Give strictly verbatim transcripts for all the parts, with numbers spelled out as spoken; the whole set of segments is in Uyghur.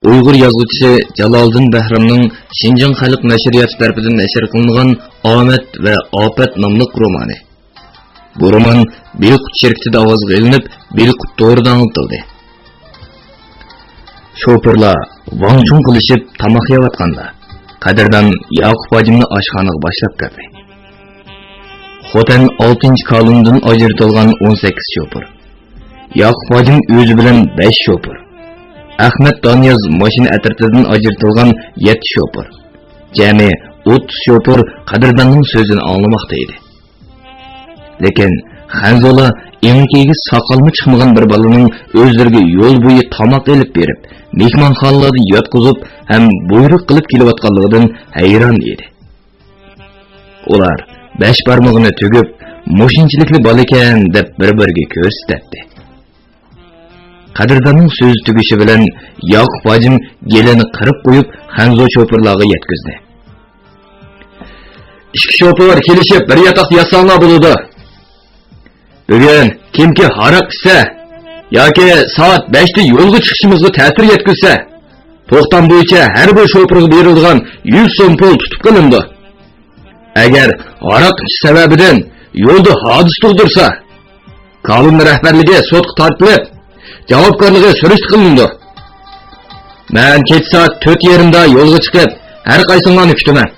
ئۇيغۇر يازغۇچىسى جالالىدىن بەھرامنىڭ شىنجاڭ خەلق نەشرىياتى تەرىپىدىن نەشر قىلىنغان ئامەت ۋە ئاپەت ناملىق رومانى. بۇ رومان بېلىققۇت شىركىتىدە ئاۋازغا ئېلىنىپ، بېلىققۇت تورىدا ئاڭلىتىلدى. شوپۇرلار ۋاڭ-چۇڭ قىلىشىپ تاماق يەۋاتقاندا، قەدىردان ياقۇپ ھاجىمنى ئاشخانىغا باشلاپ كىردى. خوتەن ئالتىنچى كالونىدىن ئاجرىتىلغان ئون سەككىز شوپۇر. ياقۇپ ھاجىم ئۆزى بىلەن بەش شوپۇر. ئەخمەت دانىياز ماشىنا ئەترىتىدىن ئاجرىتىلغان يەتتە شوپۇر. جەمئىي ئوتتۇز شوپۇر قەدىرداننىڭ سۆزىنى ئاڭلىماقتا ئىدى. لېكىن خەنزۇلار ئېڭىكىگە ساقالمۇ چىقمىغان بىر بالىنىڭ ئۆزلىرىگە يول بويى تاماق ئېلىپ بېرىپ، مېھمانخانىلاردا ياتقۇزۇپ ھەم بۇيرۇق قىلىپ كېلىۋاتقانلىقىدىن ھەيران ئىدى. ئۇلار بەش بارمىقىنى تۈگۈپ، مۇشۇنچىلىكلا بالىكەن دەپ بىر-بىرىگە كۆرسىتەتتى. قەدىرداننىڭ سۆزى تۈگىشى بىلەن ياقۇپ ھاجىم گېلىنى قىرىپ قويۇپ، خەنزۇ شوپۇرلارغا يەتكۈزدى. ئىككى شوپۇر كېلىشىپ بىر ياتاقتا ياتساڭلار بولىدۇ. بۈگۈن كىمكى ھاراق ئىچسە ياكى سائەت بەشتە يولغا چىقىشىمىزغا تەسىر يەتكۈزسە، توختام بويىچە ھەر بىر شوپۇرغا بېرىلىدىغان يۈز سوم پۇل تۇتۇپ قېلىنىدۇ. ئەگەر ھاراق ئىچىش سەۋەبىدىن يولدا ھادىسە تۇغدۇرسا، كالون رەھبەرلىكى سوتقا تارتىلىپ، جاۋابكارلىقى سۈرۈشتە قىلىنىدۇ. مەن كېچە سائەت تۆت يېرىمدا يولغا چىقىپ، ھەر قايسىڭلارنى كۈتىمەن.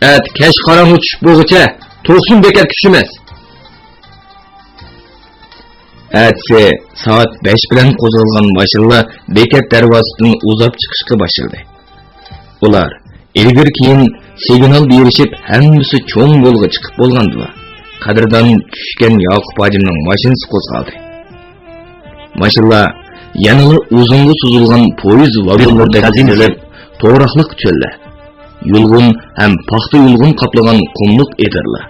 ئەتە كەچ قاراڭغۇ چۈشۈپ بولغۇچە توقسۇن بېكەتكە چۈشىمىز. ئەتىسى سائەت بەش بىلەن قوزغالغان ماشىنىلار بېكەت دەرۋازىسىدىن ئۇزاپ چىقىشقا باشلىدى. ئۇلار ئىلگىرى-كېيىن سىگنال بېرىشىپ، ھەممىسى چوڭ يولغا چىقىپ بولغاندىلا، قەدىردان چۈشكەن ياقۇپ ھاجىمنىڭ ماشىنىسى قوزغالدى. ماشىنىلار يەنىلا ئۇزۇنغا سوزۇلغان پويىز ۋاگونلىرىدەك تىزىلىپ، توغراقلىق چۆللەر، يۇلغۇن ھەم پاختا يۇلغۇن قاپلىغان قۇملۇق ئېدىرلار،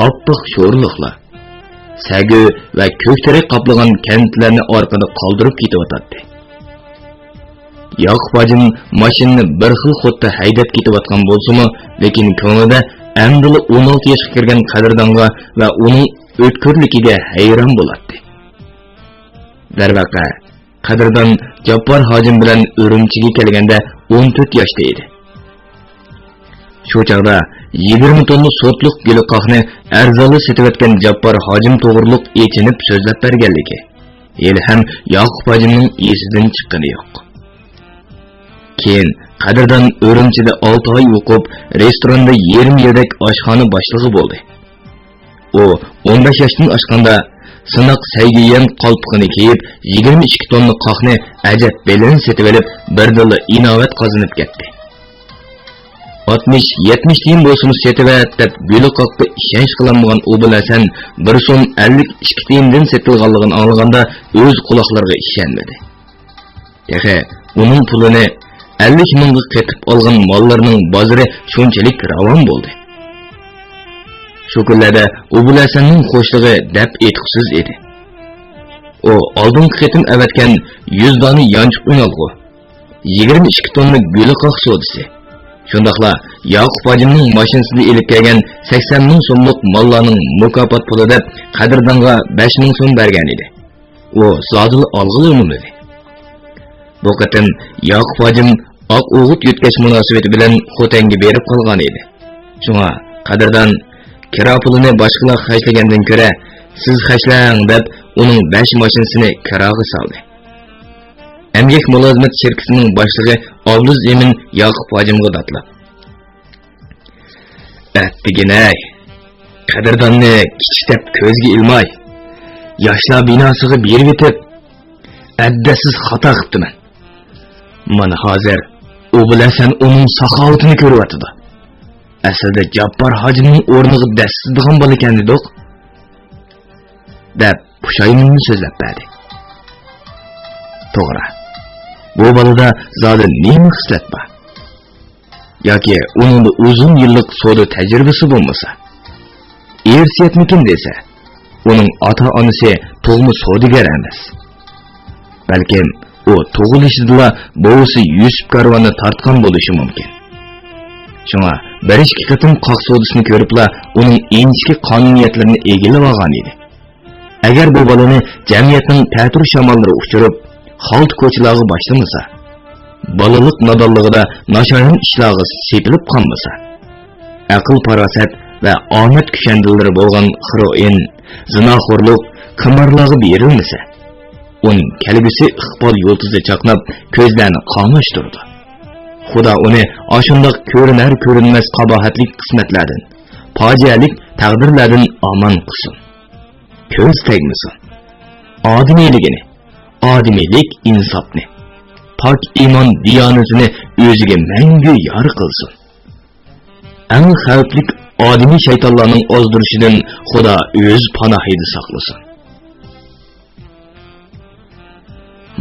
ئاپئاق شورلۇقلار، سەگۆ ۋە كۆك تېرەك قاپلىغان كەنتلەرنى ئارقىدا قالدۇرۇپ كېتىۋاتاتتى. ياقۇپ ھاجىم ماشىنىنى بىر خىل خۇددا ھەيدەپ كېتىۋاتقان بولسىمۇ، لېكىن كۆڭلىدە ئەمدىلا ئون ئالتە ياشقا كىرگەن قەدىردانغا ۋە ئۇنىڭ ئۆتكۈرلۈكىگە ھەيران بولاتتى. دەرۋەقە، قەدىردان جاپپار ھاجىم بىلەن ئۈرۈمچىگە كەلگەندە ئون تۆت ياشتا ئىدى. شۇ چاغدا يىگىرمە توننا سوتلۇق گۈلىقاقنى ئەرزانلا سېتىۋەتكەن جاپپار ھاجىم توغرۇلۇق ئېچىنىپ سۆزلەپ بەرگەنلىكى ھېلىھەم ياقۇپ ھاجىمنىڭ ئېسىدىن چىققىنى يوق. كېيىن قەدىردان ئۈرۈمچىدە ئالتە ئاي ئوقۇپ، رېستوراندا يېرىم يىلدەك ئاشخانا باشلىقى بولدى. ئۇ ئون بەش ياشتىن ئاشقاندا، سىناق سەيگىيەن قالپىقىنى كىيىپ، يىگىرمە ئىككى توننا قاقنى ئەجەب بېلىنى سېتىۋېلىپ، بىردىنلا ئىناۋەت قازىنىپ كەتتى. ئاتمىش، يەتمىش تىيىن بولسىمۇ سېتىۋەت دەپ، گۈلىقاققا ئىشەنچ قىلالمىغان ئوبۇلھەسەن بىر سوم ئەللىك ئىككى تىيىندىن سېتىلغانلىقىنى ئاڭلىغاندا، ئۆز قۇلاقلىرىغا ئىشەنمىدى. تېخى ئۇنىڭ پۇلىنى ئەللىك مىڭغا قېتىپ ئالغان ماللىرىنىڭ بازىرى شۇنچىلىك راۋان بولدى. شۇ كۈنلەردە ئوبۇلھەسەننىڭ خۇشلۇقى دەپ ئېيتقۇسىز ئىدى. ئۇ ئالدىنقى قېتىم ئەۋەتكەن يۈز دانە يانچۇق ئۈنئالغۇ، يىگىرمە ئىككى توننا گۈلىقاق سودىسى، شۇنداقلا ياقۇپ ھاجىمنىڭ ماشىنىسىدا ئېلىپ كەلگەن سەكسەن مىڭ سوملۇق ماللارنىڭ مۇكاپات پۇلى دەپ قەدىردانغا بەش مىڭ سوم بەرگەن ئىدى. ئۇ زادىلا ئالغىلى ئۇنىمىدى. بۇ قېتىم ياقۇپ ھاجىم ئاق ئوغۇت يۆتكەش مۇناسىۋىتى بىلەن خوتەنگە بېرىپ قالغان ئىدى. شۇڭا قەدىردان، «كىرا پۇلىنى باشقىلار خەجلىگەندىن كۆرە، سىز خەجلەڭ» دەپ، ئۇنىڭ بەش ماشىنىسىنى كىراغا سالدى. ئەمگەك مۇلازىمەت شىركىتىنىڭ باشلىقى ئابلىز ئىمىن ياقۇپ ھاجىمغا داتلاپ، «ئەتىگىنەي، قەدىرداننى كىچىك دەپ كۆزگە ئىلماي، ياشلار بىناسىغا بېرىۋېتىپ، ئەدەپسىز خاتا قىپتىمەن. مانا ھازىر ئوبۇلھەسەن ئۇنىڭ ساخاۋىتىنى كۆرۈۋاتىدۇ. ئەسلىدە جاپپار ھاجىمنىڭ ئورنىغا دەسسىدىغان بالىكەن ئىدۇق» دەپ پۇشايمىنىنى سۆزلەپ بەردى. توغرا، بۇ بالىدا زادى نېمە خىسلەت بار؟ ياكى ئۇنىڭدا ئۇزۇن يىللىق سودا تەجرىبىسى بولمىسا؟ ئىرسىيەتمىكىن دېسە، ئۇنىڭ ئاتا-ئانىسى تۇغما سودىگەر ئەمەس. بەلكىم ئۇ تۇغۇلۇشىدىلا بوۋىسى يۈسۈپ كارۋاننى تارتقان بولۇشى مۇمكىن. شۇڭا بىر ئىككى قېتىم قاق سودىسىنى كۆرۈپلا ئۇنىڭ ئىنچىكە قانۇنىيەتلىرىنى ئىگىلىۋالغان ئىدى. ئەگەر بۇ بالىنى جەمئىيەتنىڭ تەتۈر شاماللىرى ئۇچۇرۇپ، خالتا كوچىلارغا باشلىمىسا، بالىلىق نادانلىقىدا ناشايان ئىشلارغا سېپىلىپ قالمىسا، ئەقىل-پاراسەت ۋە ئامەت كۈشەندىلىرى بولغان خىروئىن، زىناخورلۇق، قىمارلارغا بېرىلمىسە، ئۇنىڭ كەلگۈسى ئىقبال يۇلتۇزى چاقناپ، كۆزلەرنى قاماشتۇرىدۇ. خۇدا ئۇنى ئاشۇنداق كۆرۈنەر-كۆرۈنمەس قاباھەتلىك قىسمەتلەردىن، پاجىئەلىك تەقدىرلەردىن ئامان قىلسۇن. كۆز تەگمىسۇن. ئادىمىيلىكىنى، ئادىمىيلىك ئىنساپنى، پاك ئىمان دىيانىتىنى ئۆزىگە مەڭگۈ يار قىلسۇن. ئەڭ خەۋپلىك ئادىمىي شەيتانلارنىڭ ئازدۇرۇشىدىن خۇدا ئۆز پاناھىدا ساقلىسۇن.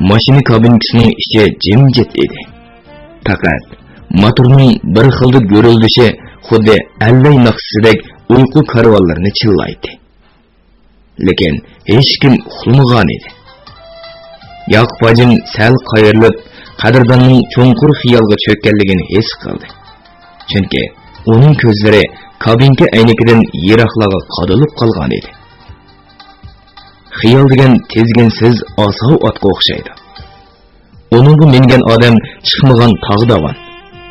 ماشىنا كابىنكىسىنىڭ ئىچى جىمجىت ئىدى. پەقەت موتورنىڭ بىر خىلدا گۈرۈلدىشى خۇددى ئەللەي ناخشىسىدەك ئۇيقۇ كارۋانلىرىنى چىللايتتى. لېكىن ھېچكىم ئۇخلىمىغانىدى. ياقۇپ ھاجىم سەل قايرىلىپ، قەدىرداننىڭ چوڭقۇر خىيالغا چۆككەنلىكىنى ھېس قىلدى. چۈنكى ئۇنىڭ كۆزلىرى كابىنكا ئەينىكىدىن يىراقلارغا قادىلىپ قالغانىدى. خىيال دېگەن تىزگىنسىز ئاساۋ ئاتقا ئوخشايدۇ. ئۇنىڭغا مىنگەن ئادەم چىقمىغان تاغ داۋان،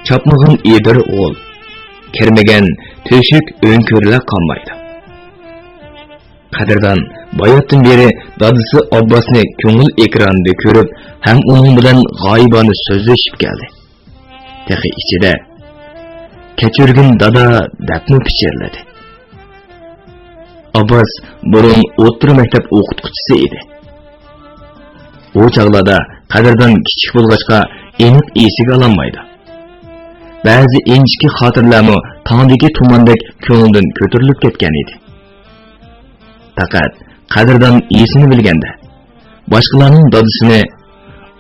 چاپمىغان ئېدىر ئوغۇل، كىرمىگەن تۆشۈك ئۆڭكۈرلەر قالمايدۇ. قەدىردان باياتتىن بېرى دادىسى ئابباسنى كۆڭۈل ئېكرانىدا كۆرۈپ ھەم ئۇنىڭ بىلەن غايىبانە سۆزلىشىپ كەلدى. تېخى ئىچىدە، «كەچۈرگىن دادا» دەپمۇ پىچىرلىدى. ئابباس بۇرۇن ئوتتۇرا مەكتەپ ئوقۇتقۇچىسى ئىدى. ئۇ چاغلاردا قەدىردان كىچىك بولغاچقا ئېنىق ئېسىگە ئالالمايدۇ. بەزى ئىنچىكە خاتىرىلەرمۇ تاڭدىكى تۇماندەك كۆڭلىدىن كۆتۈرۈلۈپ كەتكەن ئىدى. پەقەت قەدىردان ئېسىنى بىلگەندە، باشقىلارنىڭ دادىسىنى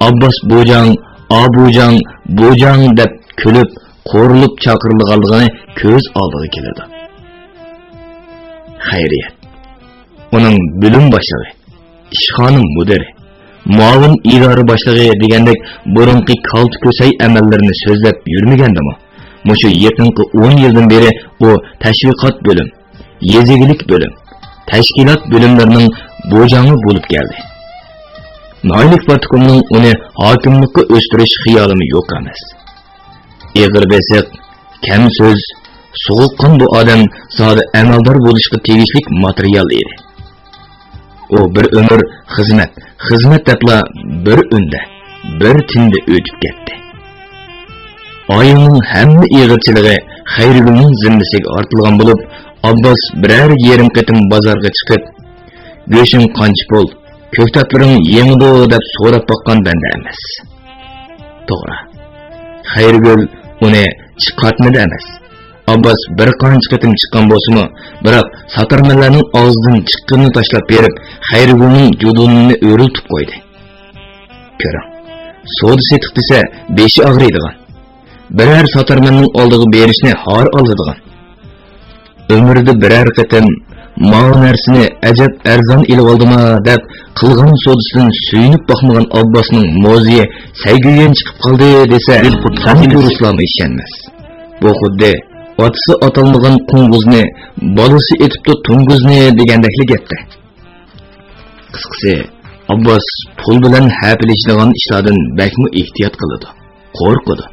«ئابباس بوجاڭ، ئابۇجاڭ، بوجاڭ» دەپ كۈلۈپ، قورۇلۇپ چاقىرىدىغانلىقىنى كۆز ئالدىغا كېلىدۇ. خەيرىيەت، ئۇنىڭ بۆلۈم باشلىقى، ئىشخانا مۇدىرى، مۇئاۋىن ئىدارە باشلىقى دېگەندەك بۇرۇنقى كالتە كۆسەي ئەمەللىرىنى سۆزلەپ يۈرمىگەندىمۇ، مۇشۇ يېقىنقى ئون يىلدىن بېرى ئۇ تەشۋىقات بۆلۈم، يېزا ئىگىلىك بۆلۈم، تەشكىلات بۆلۈملىرىنىڭ بوجاڭى بولۇپ كەلدى. ناھىيىلىك پارتكومنىڭ ئۇنى ھاكىملىققا ئۆستۈرۈش خىيالىمۇ يوق ئەمەس. ئېغىر بېسىق، كەم سۆز، سوغۇققان بۇ ئادەم زادى ئەمەلدار بولۇشقا تېگىشلىك ماتېرىيال ئىدى. ئۇ بىر ئۆمۈر خىزمەت، خىزمەت دەپلا بىر ئۈندە، بىر تىندە ئۆتۈپ كەتتى. ئائىلىنىڭ ھەممە ئېغىرچىلىقى خەيرىگۈلنىڭ زىممىسىگە ئارتىلغان بولۇپ، ئابباس بىرەر يېرىم قېتىم بازارغا چىقىپ، «گۆشۈڭ قانچە پۇل، كۆكتاتلىرىڭ يېڭىدۇ؟» دەپ سوراپ باققان بەندە ئەمەس. توغرا، خەيرىگۈل ئۇنى چىقارتمىدى ئەمەس. ئابباس بىر قانچە قېتىم چىققان بولسىمۇ، بىراق ساتارمەنلەرنىڭ ئاغزىدىن چىققىنىنى تاشلاپ بېرىپ، خەيرىگۈلنىڭ جۇدۇنىنى ئۆرۈلتۈپ قويدى. كۆرۈڭ، سودا-سېتىق دېسە بېشى ئاغرىيدىغان، بىرەر ساتارمەننىڭ ئالدىغا بېرىشنى ھار ئالىدىغان، ئۆمرىدە بىرەر قېتىم «ماۋۇ نەرسىنى ئەجەب ئەرزان ئېلىۋالدىما» دەپ، قىلغان سودىسىدىن سۆيۈنۈپ باقمىغان ئابباسنىڭ موزىيى سەيگۈيۈەن چىقىپ قالدى دېسە، خەنزۇ رۇسلارمۇ ئىشەنمەس. بۇ خۇددى «ئاتىسى ئاتالمىغان قوڭغۇزنى، بالىسى ئېتىپتۇ توڭگۇزنى» دېگەندەكلا گەپتە. قىسقىسى، ئابباس پۇل بىلەن ھەپىلىشىدىغان ئىشلاردىن بەكمۇ ئېھتىيات قىلىدۇ، قورقىدۇ.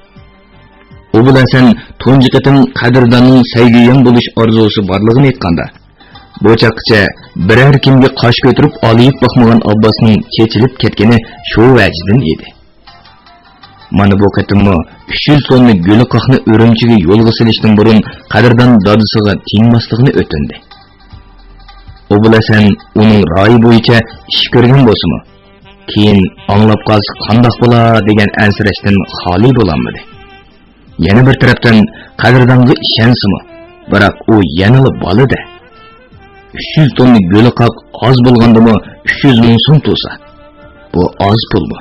ئوبۇلھەسەن تۇنجى قېتىم قەدىرداننىڭ سەيگۈيەن بولۇش ئارزۇسى بارلىقىنى ئېيتقاندا، بۇ چاغقىچە بىرەر كىمگە قاش كۆتۈرۈپ ئالىيىپ باقمىغان ئابباسنىڭ چېچىلىپ كەتكىنى شۇ ۋەجىدىن ئىدى. مانا بۇ قېتىممۇ ئۈچ يۈز توننا گۈلىقاقنى ئۈرۈمچىگە يولغا سېلىشتىن بۇرۇن قەدىردان دادىسىغا تىيماسلىقىنى ئۆتۈندى. ئوبۇلھەسەن ئۇنىڭ رايى بويىچە ئىش كۆرگەن بولسىمۇ، كېيىن ئاڭلاپ قالسا قانداق بولا دېگەن ئەنسىرەشتىن خالىي بولالمىدى. يەنە بىر تەرەپتىن، قەدىردانغا ئىشەنسىمۇ، بىراق ئۇ يەنىلا بالىدە. ئۈچ يۈز توننا گۈلىقاق ئاز بولغاندىمۇ ئۈچ يۈز مىڭ سوم تۇرسا، بۇ ئاز پۇلمۇ؟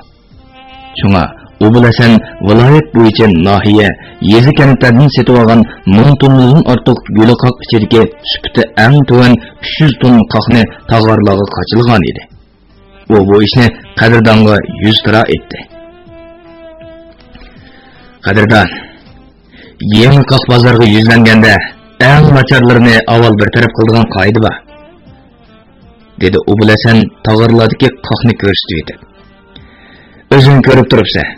شۇڭا ئوبۇلھەسەن ۋىلايەت بويىچە ناھىيە، يېزا-كەنتلەردىن سېتىۋالغان مىڭ توننىدىن ئارتۇق گۈلىقاق ئىچىدىكى سۈپىتى ئەڭ تۆۋەن ئۈچ يۈز توننا قاقنى تاغارلارغا قاچىلىغان ئىدى. ئۇ بۇ ئىشنى قەدىردانغا يۈزتۇرا ئېيتتى. «قەدىردان، يېڭى قاق بازارغا يۈزلەنگەندە ئەڭ ناچارلىرىنى ئاۋۋال بىر تەرەپ قىلىدىغان قائىدە بار»، دېدى ئوبۇلھەسەن تاغارلاردىكى قاقنى كۆرسىتىۋېتىپ. «ئۆزۈڭ كۆرۈپ تۇرۇپسەن.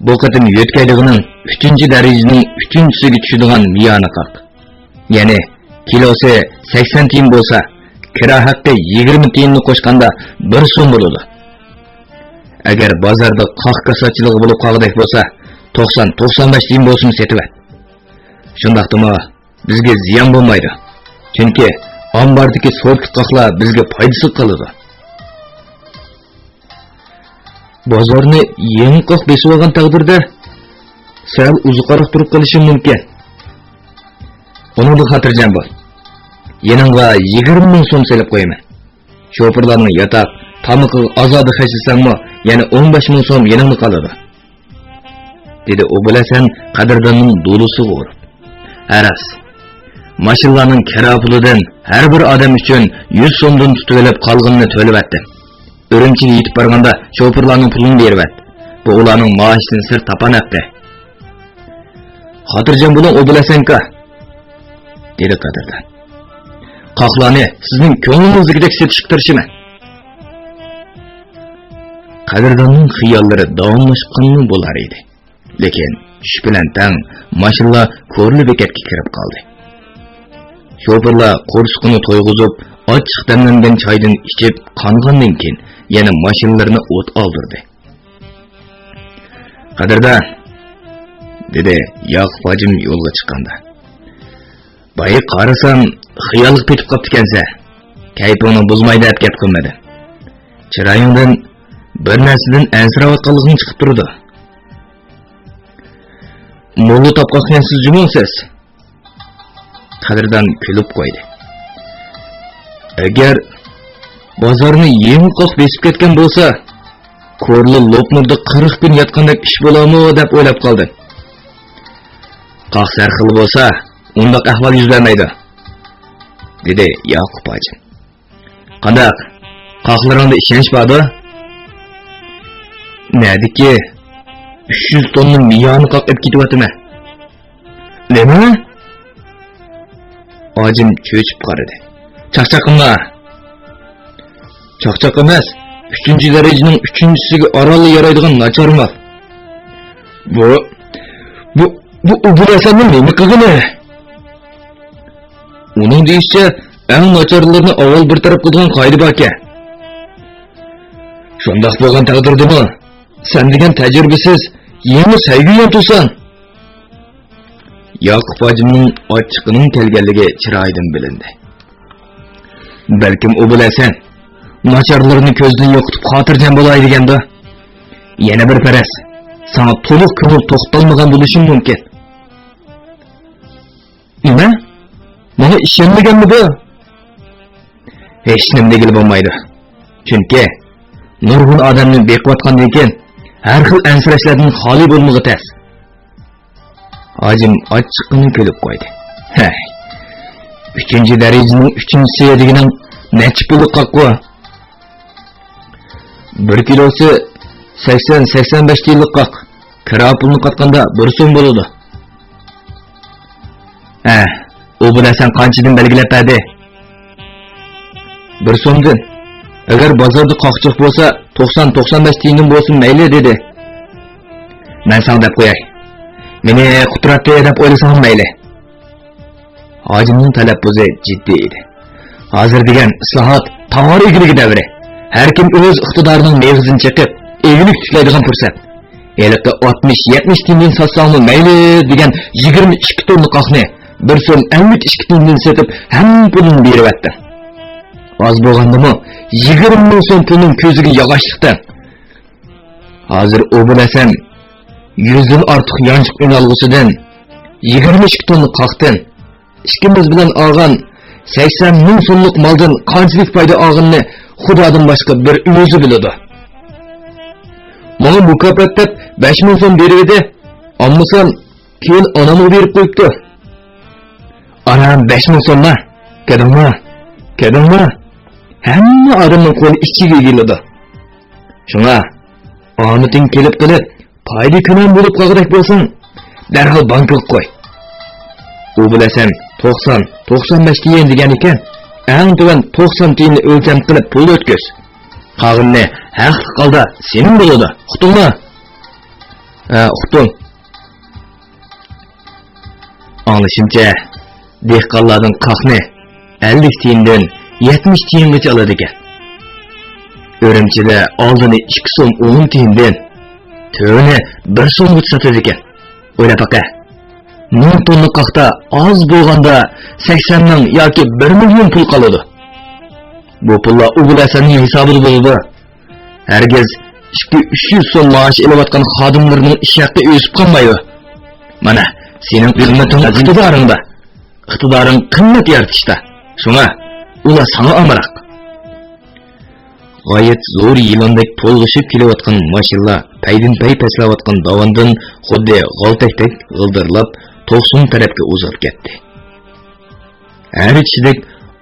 بۇ قېتىم يۆتكەيدىغىنىڭ ئۈچىنچى دەرىجىنىڭ ئۈچىنچىسىگە چۈشىدىغان مىيانى قاق. يەنى كىلوسى سەكسەن تىيىن بولسا، كىرا ھەققى يىگىرمە تىيىننى قوشقاندا بىر سوم بولىدۇ. ئەگەر بازاردا قاق كاساتچىلىقى بولۇپ قالغۇدەك بولسا، توقسان، توقسان بەش تىيىن بولسىمۇ سېتىۋەت. شۇنداقتىمۇ بىزگە زىيان بولمايدۇ. چۈنكى ئامباردىكى سورتلۇق قاقلار بىزگە پايدىسىز قالىدۇ. بازارنى يېڭى قاق بېسىۋالغان تەقدىردە، سەل ئۇزۇقراق تۇرۇپ قېلىشى مۇمكىن. ئۇنىڭدىن خاتىرجەم بول. يېنىڭغا يىگىرمە مىڭ سوم سېلىپ قويىمەن. شوپۇرلارنىڭ ياتاق، تامىقىغا ئازادە خەجلىسەڭمۇ، يەنە ئون بەش مىڭ سوم يېنىڭدا قالىدۇ، دېدى ئوبۇلھەسەن قەدىرداننىڭ دولىسىغا ئۇرۇپ. ھە راست، ماشىنىلارنىڭ كىرا پۇلىدىن ھەر بىر ئادەم ئۈچۈن يۈز سومدىن تۇتۇۋېلىپ، قالغىنىنى تۆلىۋەتتىم. ئۈرۈمچىگە يېتىپ بارغاندا شوپۇرلارنىڭ پۇلىنى بېرىۋەت. بۇ ئۇلارنىڭ مائاشىدىن سىرت تاپان ھەققى. خاتىرجەم بولۇڭ، ئوبۇلھەسەنكا، دېدى قەدىردان. قاقلارنى سىزنىڭ كۆڭلىڭىزدىكىدەك سېتىشقا تىرىشىمەن. قەدىرداننىڭ خىياللىرى داۋاملاشقانمۇ بولار ئىدى. لېكىن چۈش بىلەن تەڭ ماشىنىلار كورلا بېكەتكە كىرىپ قالدى. شوپۇرلار قورسىقىنى تويغۇزۇپ، ئاچچىق دەملەنگەن چايدىن ئىچىپ قانغاندىن كېيىن، يەنە ماشىنىلىرىنى ئوت ئالدۇردى. «قەدىردان!» دېدى ياقۇپ ھاجىم يولغا چىققاندا. «بايا قارىسام، خىيالغا پېتىپ قاپتىكەنسەن. كەيپىڭنى بۇزماي دەپ گەپ قىلمىدىم. چىرايىڭدىن بىر نەرسىدىن ئەنسىرەۋاتقانلىقىڭ چىقىپ تۇرىدۇ.» «موللا تاپقاقكەنسىز جۇمۇ سىز.» قەدىردان كۈلۈپ قويدى. «ئەگەر بازارنى يېڭى قاق بېسىپ كەتكەن بولسا، كورلا لوپنۇردا قىرىق كۈن ياتقاندەك ئىش بولامۇ دەپ ئويلاپ قالدىم. قاق سەرخىل بولسا، ئۇنداق ئەھۋال يۈز بەرمەيدۇ.» دېدى ياقۇپ ھاجىم. «قانداق؟ قاقلىرىڭدا ئىشەنچ باردۇ؟» «نەدىكى؟ ئۈچ يۈز توننا مىيانى قاق ئېلىپ كېتىۋاتىمەن.» «نېمە؟» ھاجىم چۆچۈپ قارىدى. «چاقچاق قىلما.» «چاقچاق ئەمەس، ئۈچىنچى دەرىجىنىڭ ئۈچىنچىسىگە ئارانلا يارايدىغان ناچار مال.» «بۇ، بۇ، بۇ ئوبۇلھەسەننىڭ نېمە قىلغىنى؟» «ئۇنىڭ دېيىشىچە، ئەڭ ناچارلىرىنى ئاۋۋال بىر تەرەپ قىلىدىغان قائىدە باركەن. شۇنداق بولغان تەقدىردىمۇ، سەن دېگەن تەجرىبىسىز، يېڭى سەيگۈيەن تۇرساڭ.» ياقۇپ ھاجىمنىڭ ئاچچىقىنىڭ كەلگەنلىكى چىرايىدىن بىلىندى. «بەلكىم ئوبۇلھەسەن ناچارلىرىنى كۆزدىن يوقىتىپ خاتىرجەم بولاي دېگەندۇ؟ يەنە بىر پەرەز، ساڭا تولۇق كۆڭۈل توختالمىغان بولۇشۇم مۇمكىن.» «نېمە؟ ماڭا ئىشەنمىگەنمىدى؟» «ھېچنېمە دېگىلى بولمايدۇ. چۈنكى نۇرغۇن ئادەمنى بېقىۋاتقاندىن كېيىن، ھەر خىل ئەنسىرەشلەردىن خالىي بولمىغۇ تەس.» ھاجىم ئاچچىقىنى كۈلۈپ قويدى. «ھەي، ئۈچىنچى دەرىجىنىڭ ئۈچىنچىسى دېگىنىڭ نەچچە پۇللۇق قاققۇ؟» «بىر كىلوسى سەكسەن، سەكسەن بەش تىيىنلىق قاق. كىرا پۇلىنى قاتقاندا بىر سوم بولىدۇ.» «ھە، ئوبۇلھەسەن قانچىدىن بەلگىلەپ بەردى؟» «بىر سومدىن. ئەگەر بازاردا قاق جىق بولسا، توقسان، توقسان بەش تىيىندىن بولسۇن مەيلى، دېدى. مەن ساڭا دەپ قوياي. مېنى قۇتراتتى دەپ ئويلىساڭمۇ مەيلى.» ھاجىمنىڭ تەلەپپۇزى جىددىي ئىدى. ھازىر دېگەن ئىسلاھات، تاۋار ئىگىلىكى دەۋرى. ھەركىم ئۆز ئىقتىدارىنىڭ مېغىزىنى چېقىپ، ئىگىلىك تىكلەيدىغان پۇرسەت. ھېلىقى ئاتمىش، يەتمىش تىيىندىن ساتساڭمۇ مەيلى دېگەن يىگىرمە ئىككى توننا قاقنى بىر سوم ئەللىك ئىككى تىيىندىن سېتىپ، ھەممە پۇلىنى بېرىۋەتتىڭ. ئاز بولغاندىمۇ يىگىرمە مىڭ سوم پۇلنىڭ كۆزىگە ياغاچ تىقتىڭ. ھازىر ئوبۇلھەسەن يۈزدىن ئارتۇق يانچۇق ئۈنئالغۇسىدىن، يىگىرمە ئىككى توننا قاقتىن، ئىككىمىز بىلەن ئالغان سەكسەن مىڭ سوملۇق مالدىن قانچىلىك پايدا ئالغىنىنى خۇدادىن باشقا بىر ئۆزى بىلىدۇ. ماڭا مۇكاپات دەپ بەش مىڭ سوم بېرىۋىدى. ئالمىسام، كېيىن ئانامغا بېرىپ قويۇپتۇ. ئانام بەش مىڭ سومما؟ كۆردۈڭمۇ؟ كۆردۈڭمۇ؟ ھەممە ئادەمنىڭ قولى ئىچىگە ئېگىلىدۇ. شۇڭا ئامىتىڭ كېلىپ قېلىپ، پايدا كۈنەم بولۇپ قالغۇدەك بولساڭ، دەرھال بانكىغا قوي. ئوبۇلھەسەن توقسان، توقسان بەش تىيىن دېگەن ئىكەن، ئەڭ تۆۋەن توقسان تىيىننى ئۆلچەم قىلىپ پۇلغا ئۆتكۈز. قالغىنىنى ھەقلىق ھالدا سېنىڭ بولىدۇ، ئۇقتۇڭمۇ؟ ھە، ئۇقتۇم. ئاڭلىشىمچە، دېھقانلاردىن قاقنى ئەللىك تىيىندىن يەتمىش تىيىنغىچە ئالىدىكەن. ئۈرۈمچىدە ئالدىنى ئىككى سوم ئون تىيىندىن، تۆۋىنى بىر سومغىچە ساتىدىكەن. ئويلاپ بېقە، مىڭ توننا قاقتا ئاز بولغاندا سەكسەن مىڭ ياكى بىر مىليون پۇل قالىدۇ. بۇ پۇللار ئوغۇل ھەسەننىڭ ھېسابىدا بولىدۇ. ھەرگىز ئىككى، ئۈچ يۈز سوم مائاش ئېلىۋاتقان خادىملىرىنىڭ ئىش ھەققى ئۆسۈپ قالمايدۇ. مانا، سېنىڭ قىممىتىڭ ئىقتىدارىڭدا. ئىقتىدارىڭ قىممەت يارىتىشتا. شۇڭا ئۇلار ساڭا ئامراق. غايەت زور يىلاندەك تولغىشىپ كېلىۋاتقان ماشىنىلار پەيدىنپەي پەسلەۋاتقان داۋاندىن خۇددى غالتەكتەك غىلدىرلاپ، توقسۇن تەرەپكە ئوزۇپ كەتتى. ھەر چىشىدەك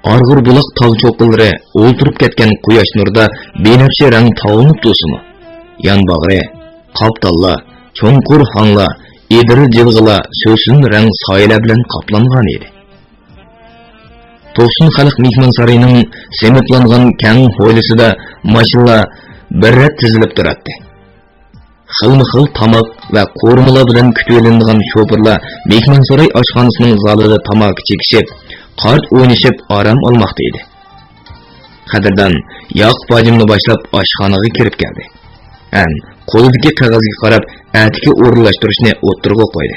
ئارغۇر بۇلاق تاغ چوققىلىرى ئولتۇرۇپ كەتكەن قۇياش نۇرىدا بىنەپشە رەڭ تاۋلىنىپ تۇرسىمۇ، يان باغرى، قاپتاللار، چوڭقۇر ھاڭلار، ئېدىر جىلغىلار سۆسۈن رەڭ سايىلەر بىلەن قاپلانغان ئىدى. توقسۇن خەلق مېھمانسارىيىنىڭ سېمىتلانغان كەڭ ھويلىسىدا ماشىنىلار بىر رەت تىزىلىپ تۇراتتى. خىلمۇ خىل تاماق ۋە قورۇمىلار بىلەن كۈتۈۋېلىنىدىغان شوپۇرلار مېھمانساراي ئاشخانىسىنىڭ زالىدا تاماكا چېكىشىپ، قارت ئوينىشىپ ئارام ئالماقتا ئىدى. قەدىردان ياقۇپ ھاجىمنى باشلاپ ئاشخانىغا كىرىپ كەلدى. ھەم قولىدىكى قەغەزگە قاراپ ئەتىكى ئورۇنلاشتۇرۇشنى ئوتتۇرىغا قويدى.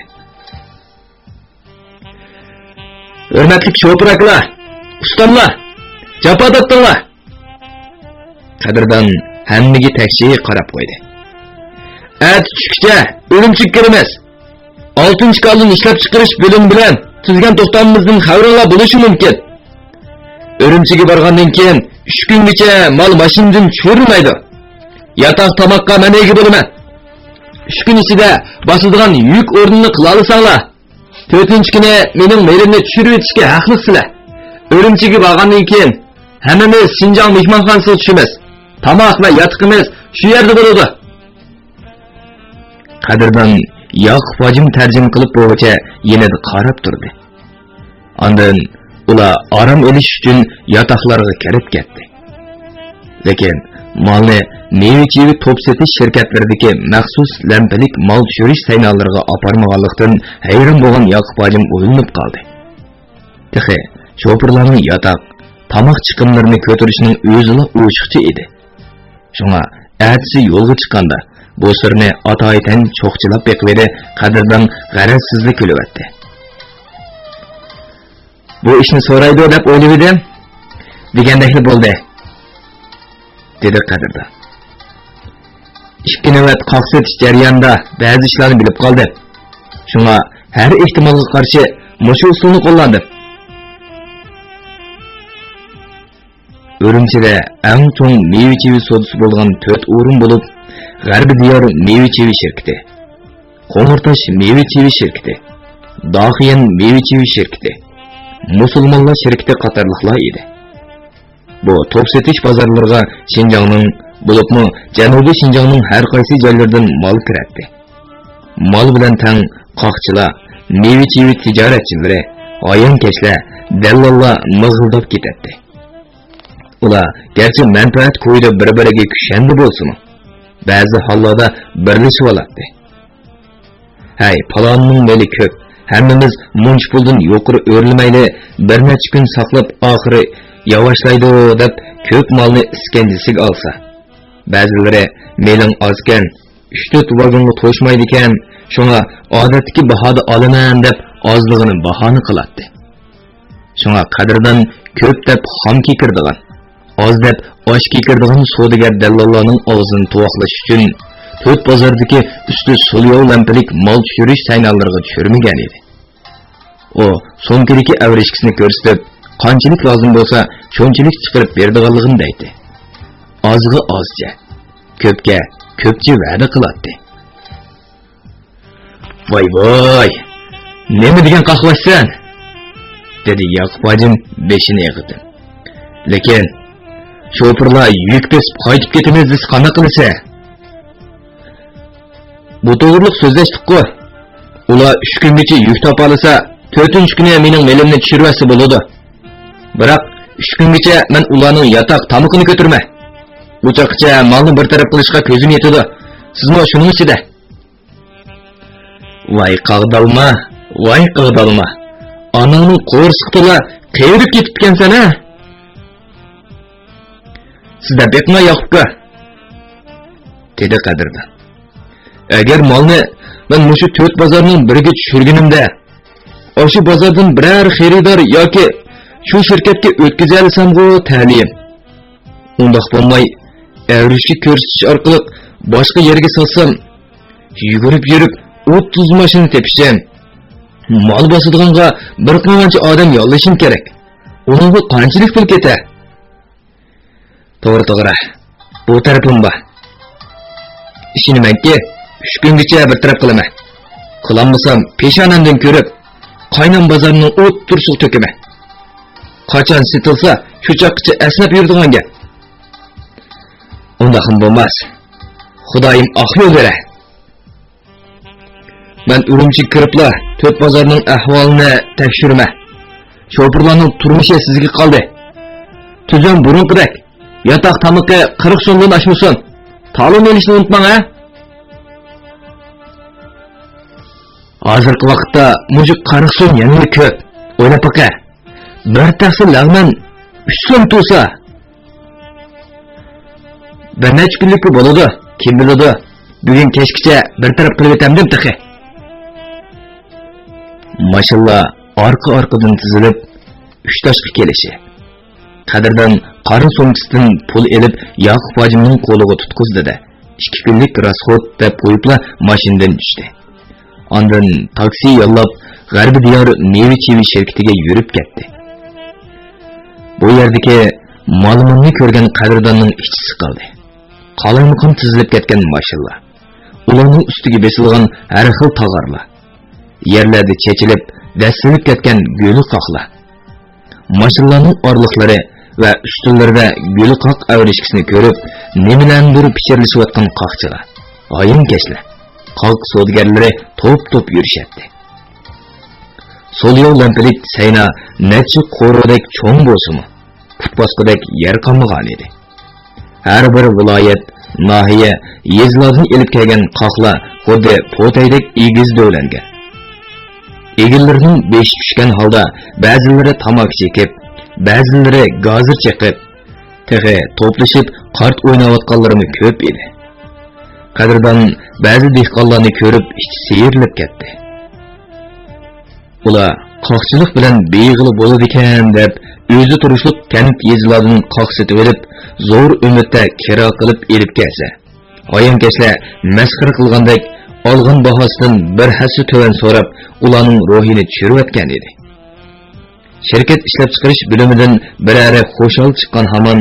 ھۆرمەتلىك شوپۇر ئاكىلار، ئۇستاملار، جاپا تارتتىڭلار! قەدىردان ھەممىگە تەكشى قاراپ قويدى. ئەتە چۈشكىچە ئۈرۈمچىگە كىرىمىز. ئالتىنچى كالون ئىشلەپچىقىرىش بۆلۈمى بىلەن تۈزگەن توختامىمىزدىن خەۋىرىڭلار بولۇشى مۇمكىن. ئۈرۈمچىگە بارغاندىن كېيىن ئۈچ كۈنگىچە مال ماشىنىدىن چۈشۈرۈلمەيدۇ. ياتاق تاماققا مەن ئىگە بولىمەن. ئۈچ كۈن ئىچىدە باسىدىغان يۈك ئورنىنى قىلالىساڭلار، تۆتىنچى كۈنى مېنىڭ مېلىمنى چۈشۈرۈۋېتىشكە ھەقلىقسىلەر. ئۈرۈمچىگە بارغاندىن كېيىن ھەممىمىز شىنجاڭ مېھمانخانىسىغا چۈشىمىز. تاماق ۋە ياتىقىمىز شۇ يەردە بولىدۇ. قەدىردان ياقۇپ ھاجىم تەرجىمە قىلىپ بولغۇچە يېنىدا قاراپ تۇردى. ئاندىن ئۇلار ئارام ئېلىش ئۈچۈن ياتاقلارغا كىرىپ كەتتى. لېكىن مالنى مېۋە-چېۋە توپ سېتىش شىركەتلىرىدىكى مەخسۇس لەمپىلىك مال چۈشۈرۈش سەينالىرىغا ئاپارمىغانلىقتىن ھەيران بولغان ياقۇپ ھاجىم ئويلىنىپ قالدى. تېخى شوپۇرلارنىڭ ياتاق، تاماق چىقىملىرىنى كۆتۈرۈشنىڭ ئۆزىلا ئوشۇقچە ئىدى. شۇڭا ئەتىسى يولغا چىققاندا بۇ سىرنى ئاتايىتەن چوقچىلاپ بېقىۋىدى. قەدىردان غەرەزسىزلا كۈلۈۋەتتى. بۇ ئىشنى سورايدۇ دەپ ئويلىۋىدىم. دېگەندەكلا بولدى، دېدى قەدىردان. ئىككى نۆۋەت قاق سېتىش جەريانىدا بەزى ئىشلارنى بىلىپ قالدىم. شۇڭا ھەر ئېھتىمالغا قارشى مۇشۇ ئۇسۇلنى قوللاندىم. ئۈرۈمچىدە ئەڭ چوڭ مېۋە-چېۋە سودىسى بولغان تۆت ئورۇن بولۇپ، غەربىي دىيار مېۋە-چېۋە شىركىتى، قوڭۇرتاش مېۋە-چېۋە شىركىتى، داخىيەن مېۋە-چېۋە شىركىتى، مۇسۇلمانلار شىركىتى قاتارلىقلار ئىدى. بۇ توپ سېتىش بازارلىرىغا شىنجاڭنىڭ، بولۇپمۇ جەنۇبىي شىنجاڭنىڭ ھەر قايسى جايلىرىدىن مال كىرەتتى. مال بىلەن تەڭ قاقچىلار، مېۋە-چېۋە تىجارەتچىلىرى، ھايانكەشلەر، دەللاللار مىغىلداپ كېتەتتى. ئۇلار گەرچە مەنپەئەت كويىدا بىر-بىرىگە كۈشەندە بولسىمۇ، بەزى ھاللاردا بىرلىشىۋالاتتى. ھەي، پالاننىڭ مېلى كۆپ، ھەممىمىز مۇنچە پۇلدىن يۇقىرى ئۆرلىمەيلى، بىر نەچچە كۈن ساقلاپ، ئاخىرى ياۋاشلايدۇ دەپ، كۆپ مالنى ئىسكەنجىسىگە ئالسا، بەزىلىرى مېلىڭ ئازكەن، ئۈچ-تۆت ۋاگونغا توشمايدىكەن، شۇڭا ئادەتتىكى باھادا ئالىمەن دەپ ئازلىقىنى باھانە قىلاتتى. شۇڭا قەدىردان كۆپ دەپ خام كېكىرىدىغان، ئاز دەپ ئاش كېكىرىدىغان سودىگەر دەللاللارنىڭ ئاغزىنى تۇۋاقلاش ئۈچۈن تۆت بازاردىكى ئۈستى سۇلياۋ لەمپىلىك مال چۈشۈرۈش سەينالىرىغا چۈشۈرمىگەن ئىدى. ئۇ سومكىدىكى ئەۋرىشكىسىنى كۆرسىتىپ، قانچىلىك لازىم بولسا شۇنچىلىك چىقىرىپ بېرىدىغانلىقىنى دەيتتى. ئازغا ئازچە، كۆپكە كۆپچە ۋەدە قىلاتتى. ۋاي ۋاي، نېمە دېگەن قاقباچسەن؟ دېدى ياقۇپ ھاجىم بېشىنى ئېغىزدىن. لېكىن شوپۇرلار يۈك بېسىپ قايتىپ كېتىمىز دېسە قانداق قىلىسەن؟ بۇ توغرىلىق سۆزلەشتۇققۇ. ئۇلار ئۈچ كۈنگىچە يۈك تاپالىسا، تۆتىنچى كۈنى مېنىڭ مېلىمنى چۈشۈرۈۋەتسە بولىدۇ. بىراق ئۈچ كۈنگىچە مەن ئۇلارنىڭ ياتاق تامىقىنى كۆتۈرىمەن. ئۇ چاغقىچە مالنى بىر تەرەپ قىلىشقا كۆزۈم يېتىدۇ. سىزمۇ شۇنىڭ ئىچىدە. ۋاي قاغدالما، ۋاي قاغدالما. ئاناڭنىڭ قورسىقىدا قېرىپ كېتىپتىكەنسەن ھە؟ سىزدە بېقىڭا ياقۇپكا، دېدى قەدىردان. ئەگەر مالنى مەن مۇشۇ تۆت بازارنىڭ بىرىگە چۈشۈرگىنىمدە، ئاشۇ بازاردىن بىرەر خېرىدار ياكى شۇ شىركەتكە ئۆتكۈزەلىسەمغۇ تەلىيىم. ئۇنداق بولماي، ئەۋرىشكە كۆرسىتىش ئارقىلىق باشقا يەرگە ساتسام، يۈگۈرۈپ يۈرۈپ ئوتتۇز ماشىنا تېپىشىم، مال باسىدىغانغا بىر قانچە ئادەم ياللىشىم كېرەك. ئۇنىڭغا قانچىلىك پۇل كېتەر؟ توغرا، توغرا. بۇ تەرىپىم بار. ئىشىنىمەنكى، ئۈچ كۈنگىچە بىر تەرەپ قىلىمەن. قىلالمىسام، پېشانەمدىن كۆرۈپ، قاينام بازارنىڭ ئوتتۇرىسىغا تۆكىمەن. قاچان سېتىلسا، شۇ چاغقىچە ئەسنەپ يۈرىدىغان گەپ. ئۇنداقمۇ بولماس. خۇدايىم ئاق يول بېرە. مەن ئۈرۈمچىگە كىرىپلا تۆت بازارنىڭ ئەھۋالىنى تەكشۈرىمەن. شوپۇرلارنىڭ تۇرمۇشى سىزگە قالدى. تۈزۈم بۇرۇنقىدەك. ياتاق تامىقى قىرىق سومدىن ئاشمىسۇن. تالون ئېلىشنى ئۇنتۇماڭ ھە. ھازىرقى ۋاقىتتا مۇشۇ قىرىق سوم يەنىلا كۆپ. ئويلاپ باقە. بىر تەخسە لەغمەن ئۈچ سوم تۇرسا، بىر نەچچە كۈنلۈككە بولىدۇ، كىم بىلىدۇ، بۈگۈن كەچكىچە بىر تەرەپ قىلىۋېتەمدىم تېخى. ماشىنىلار ئارقا-ئارقىدىن تىزىلىپ، ئۈچ تاشقا كېلىشى. قەدىردان قارا سومكىسىدىن پۇل ئېلىپ، ياقۇپ ھاجىمنىڭ قولىغا تۇتقۇزدى-دە، ئىككى كۈنلۈك راسخوت دەپ قويۇپلا ماشىنىدىن چۈشتى. ئاندىن تاكسى يوللاپ، غەربىي دىيار مېۋە-چېۋە شىركىتىگە يۈرۈپ كەتتى. بۇ يەردىكى مالىماننى كۆرگەن قەدىرداننىڭ ئىچى سىقىلدى. قالايمىقان تىزىلىپ كەتكەن ماشىنىلار، ئۇلارنىڭ ئۈستىگە بېسىلغان ھەر خىل تاغارلار، يەرلەردە چېچىلىپ، دەسسىلىپ كەتكەن گۈلى قاقلار. ماشىنىلارنىڭ ئارىلىقلىرى ۋە ئۈستۈنلىرىدە گۈلى قاق ئەۋرىشكىسىنى كۆرۈپ، نېمىلەرنىدۇر پىچىرلىشىۋاتقان قاقچىلار، ھايانكەشلەر، قاق سودىگەرلىرى توپ-توپ يۈرۈشەتتى. سولياۋ لەمپىلىك سەينا نەچچە قورۇدەك چوڭ بولسىمۇ، پۇت باسقۇدەك يەر قالمىغانىدى. ھەر بىر ۋىلايەت، ناھىيە، يېزىلاردىن ئېلىپ كەلگەن قاقلار خۇددى پوتەيدەك ئېگىز دۆۋىلەنگەن. ئېگىلىرىنىڭ بېشى چۈشكەن ھالدا بەزىلىرى تاماكا چېكىپ، بەزىلىرى گازىر چېقىپ، تېخى توپلىشىپ قارت ئويناۋاتقانلىرىمۇ كۆپ ئىدى. قەدىردان بەزى دېھقانلارنى كۆرۈپ ئىچى سىيرىلىپ كەتتى. ئۇلار قاقچىلىق بىلەن بېيىغىلى بولىدىكەن دەپ، ئۆزى تۇرۇشلۇق كەنت يېزىلاردىن قاق سېتىۋېلىپ، زور ئۈمىدتە كىرا قىلىپ ئېلىپ كەلسە، ھايانكەشلەر مەسخىرە قىلغاندەك ئالغان باھاسىدىن بىر ھەسسە تۆۋەن سوراپ، ئۇلارنىڭ روھىنى چۈشۈرۈۋەتكەن ئىدى. شىركەت ئىشلەپچىقىرىش بۆلۈمىدىن بىرەرى خۇشال چىققان ھامان،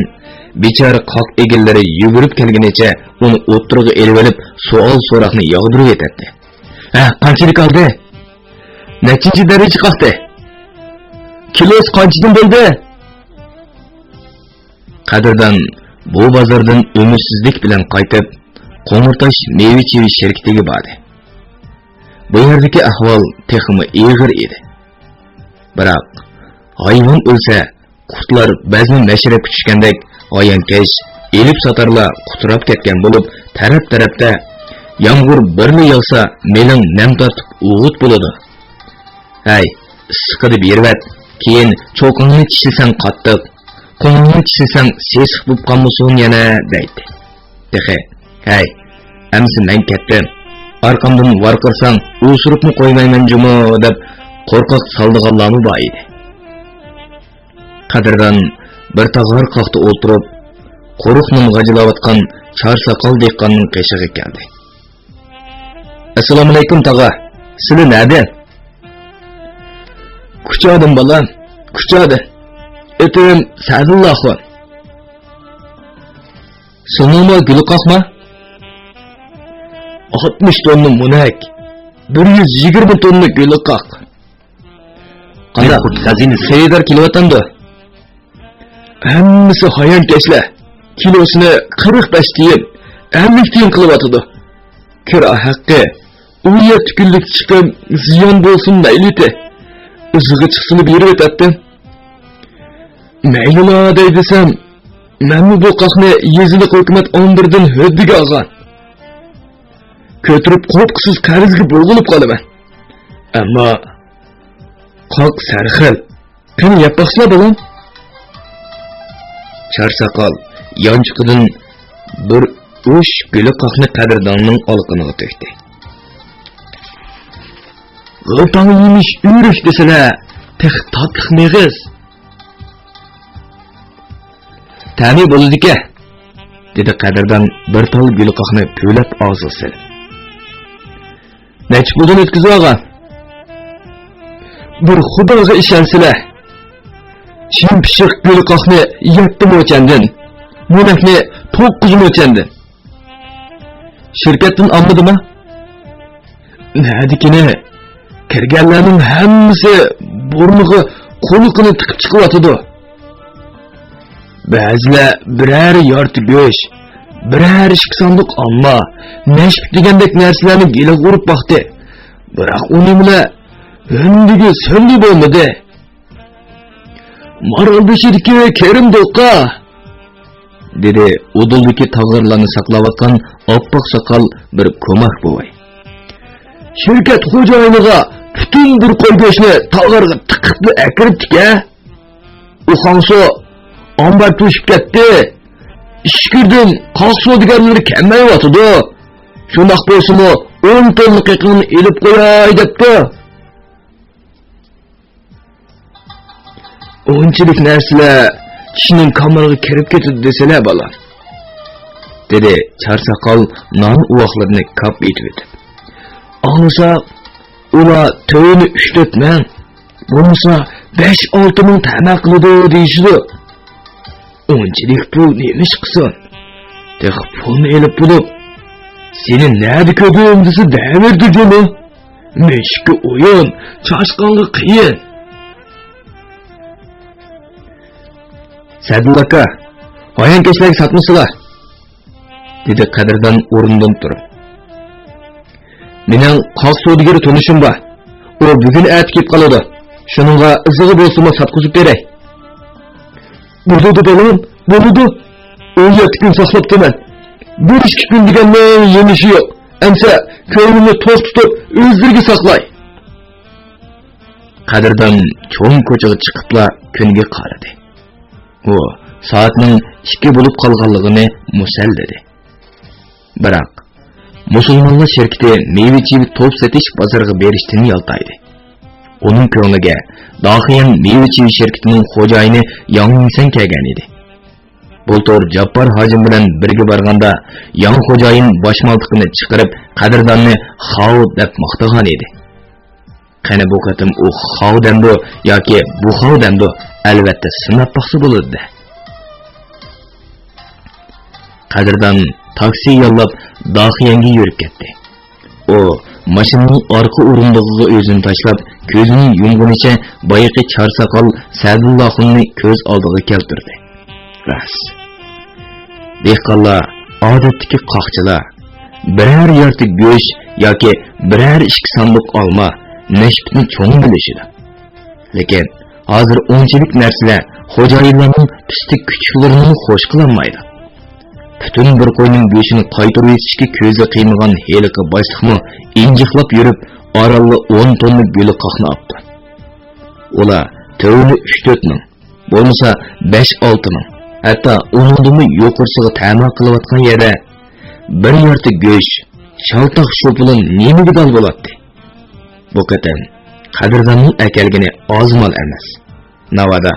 بىچارە قاق ئېگىللىرى يۈگۈرۈپ كەلگىنىچە ئۇنى ئوتتۇرىغا ئېلىۋېلىپ، سوئال-سوراقنى ياغدۇرۇۋېتەتتى. ھە، قانچىلىك ئالدى؟ نەچچىنچى دەرىجە قاقتى؟ كىلوسى قانچىدىن بولدى؟ قەدىردان بۇ بازاردىن ئۈمىدسىزلىك بىلەن قايتىپ، قوڭۇرتاش مېۋە-چېۋە شىركىتىگە باردى. بۇ يەردىكى ئەھۋال تېخىمۇ ئېغىر ئىدى. بىراق، ھايۋان ئۆلسە، قۇتلار بەزمە مەشرەپكە چۈشكەندەك، ھايانكەش ئېلىپ ساتارلار قۇتراپ كەتكەن بولۇپ، تەرەپ-تەرەپتە، يامغۇر بىرلا ياغسا، مېلىڭ نەم تارتىپ ئوغۇت بولىدۇ. ھەي، ئىسسىقىدا بېرىۋەت، كېيىن چوقۇڭنى چىشلىسەڭ قاتتىق، قوڭۇڭنى چىشلىسەڭ سېسىق بولۇپ قالمىسۇن يەنە، دەيتتى. تېخى، ھەي، ئەمسە مەن كەتتىم، ئارقامدىن ۋارقىرىساڭ ئۇسۇرۇپمۇ قويمايمەن جۇمۇ، دەپ قورقاق سالىدىغانلارمۇ بار ئىدى. قەدىردان بىر تاغار قاقتا ئولتۇرۇپ، قۇرۇق نان غاجىلاۋاتقان چار ساقال دېھقاننىڭ قېشىغا كەلدى. ئەسسالامۇئەلەيكۇم تاغا، سىلى نەدە؟ كۇچادىن بالام، كۇچادىن. ئېتىم سەدۇللاخۇن. سېنىڭمۇ گۈلى قاقما؟ ئاتمىش توننا مونەك، بىر يۈز يىگىرمە توننا گۈلى قاق. قانداق؟ خەزىنىسى. خېرىدار كېلىۋاتامدۇ؟ ھەممىسى ھايانكەشلەر. كىلوسىنى قىرىق بەش تىيىن، ئەللىك تىيىن قىلىۋاتىدۇ. كىرا ھەققى، ئون يەتتە كۈنلۈك چىقىم زىيان بولسۇن مەيلىتى. ئىزىغا چىقسىلا بېرىۋېتەتتىم. مەيلىلا دەي دېسەم، مەنمۇ بۇ قاقنى يېزىلىق ھۆكۈمەت ئامبىرىدىن ھۆددىگە ئالغان. كۆتۈرۈپ قوپقۇسىز قەرزگە بوغۇلۇپ قالىمەن. ئەمما قاق سەرخىل. قېنى، يەپ باقسىلا، بالام. چارساقال يانچۇقىدىن بىر ئۇش گۈلى قاقنى قەدىرداننىڭ ئالىقىنىغا تۆكتى. غىلتاڭ يېمىش ئۆرۈك دېسىلە، تېخى تاتلىق مېغىز. تەمى بولىدىكەن، دېدى قەدىردان بىر تال گۈلى قاقنى پۈۋلەپ ئاغزىغا سېلىپ. نەچچە پۇلدىن ئۆتكۈزۈۋالغان؟ بىر خۇداغا ئىشەنسىلە. چىن پىششىق گۈلى قاقنى يەتتە موچەندىن، مونەكنى توققۇز موچەندىن. شىركەتتىن ئالمىدىما؟ نەدىكىنى؟ كىرگەنلەرنىڭ ھەممىسى بۇرنىغا قۇلىقىنى تىقىپ چىقىۋاتىدۇ. بەزىلەر بىرەر يارتى گۆش، بىرەر ئىككى ساندۇق ئالما، نەشپۈت دېگەندەك نەرسىلەرنى گېلىغا ئۇرۇپ باقتى. بىراق ئۇ نېمىلەر ھۆندىگە سۆندى بولمىدى. مارالبېشىدىكى كېرىم دوقا، دېدى ئۇدۇلدىكى تاغارلارنى ساقلاۋاتقان ئاپئاق ساقال بىر كوماك بوۋاي. شىركەت خوجايىنىغا پۈتۈن بىر قوي گۆشنى تاغارغا تىقىپلا ئەكىرىپتىكەن. ئۇ خاڭسۇ ئامبار توشۇپ كەتتى. ئىچكىرىدىن قاق سودىگەرلىرى كەلمەيۋاتىدۇ. شۇنداق بولسىمۇ ئون توننا قېقىڭنى ئېلىپ قوياي دەپتۇ. ئۇنچىلىك نەرسىلەر چىشنىڭ كامىرىغا كىرىپ كېتىدۇ دېسىلە، بالا، دېدى چارساقال نان ئۇۋاقلىرىنى كاپ ئېتىۋېتىپ. ئاڭلىساق، ئۇلار تۆۋىنى ئۈچ تۆت مىڭ، بولمىسا بەش ئالتە مىڭ تەمە قىلىدۇ دېيىشىدۇ. ئۇنچىلىك پۇل نېمە ئىش قىلسۇن؟ تېخى پۇلنى ئېلىپ بولۇپ، سېنى نەدە كۆردۈم دېسە دەۋېرىدۇ جۇمۇ. مۈشۈككە ئويۇن، چاشقانغا قىيىن. سەدۇللا ئاكا، ھايانكەشلەرگە ساتمىسىلا، دېدى قەدىردان ئورنىدىن تۇرۇپ. مېنىڭ قاق سودىگىرى تونۇشۇم بار. ئۇ بۈگۈن ئەتە كېلىپ قالىدۇ. شۇنىڭغا ئىزىغا بولسىمۇ ساتقۇزۇپ بېرەي. بولىدۇ بالام، بولىدۇ. ئون يەتتە كۈن ساقلاپتىمەن. بىر ئىككى كۈن دېگەننىڭ يېمىشى يوق. ئەمسە كۆڭلۈمنى توق تۇتۇپ ئۆزلىرىگە ساقلاي. قەدىردان چوڭ كوچىغا چىقىپلا كۈنگە قارىدى. ئۇ سائەتنىڭ ئىككى بولۇپ قالغانلىقىنى مۇسەللىدى. بىراق، مۇسۇلمانلار شىركىتى مېۋە-چېۋە توپ سېتىش بازىرىغا بېرىشتىن يالتايدى. ئۇنىڭ كۆڭلىگە داخىيەن مېۋە-چېۋە شىركىتىنىڭ خوجايىنى ياڭ مىڭسەن كەلگەن ئىدى. بۇلتۇر جاپپار ھاجىم بىلەن بىرگە بارغاندا، ياڭ خوجايىن باش مالتىقىنى چىقىرىپ، قەدىرداننى خاۋ دەپ ماختىغان ئىدى. قېنى بۇ قېتىم ئۇ خاۋ دەمدۇ ياكى بۇ خاۋ دەمدۇ؟ ئەلۋەتتە سىناپ باقسا بولىدۇ-دە. قەدىردان تاكسى ياللاپ داخىيەنگە يۈرۈپ كەتتى. ئۇ ماشىنىنىڭ ئارقا ئورۇندۇقىغا ئۆزىنى تاشلاپ، كۆزىنى يۇمغىنىچە بايىقى چارساقال سەدۇللاخۇننى كۆز ئالدىغا كەلتۈردى. راست. دېھقانلار، ئادەتتىكى قاقچىلار، بىرەر يارتى گۆش ياكى بىرەر ئىككى ساندۇق ئالما، نەشپۈتنى چوڭ بىلىشىدۇ. لېكىن ھازىر ئۇنچىلىك نەرسىلەر خوجايىنلارنىڭ پىستىك كۈچۈكلىرىنىمۇ خوش قىلالمايدۇ. پۈتۈن بىر قوينىڭ گۆشىنى قايتۇرۇۋېتىشكە كۆزى قىيمىغان ھېلىقى باشلىقمۇ ئىنجىقلاپ يۈرۈپ، ئارانلا ئون توننا گۈلى قاقنى ئاپتۇ. ئۇلار تۆۋىنى ئۈچ تۆت مىڭ، بولمىسا بەش ئالتە مىڭ، ھەتتا ئۇنىڭدىنمۇ يۇقىرىسىغا تەما قىلىۋاتقان يەردە بىر يارتى گۆش، شالتاق شوپۇلۇن نېمىگە دال بولاتتى؟ بۇ قېتىم قەدىرداننىڭ ئەكەلگىنى ئاز مال ئەمەس. ناۋادا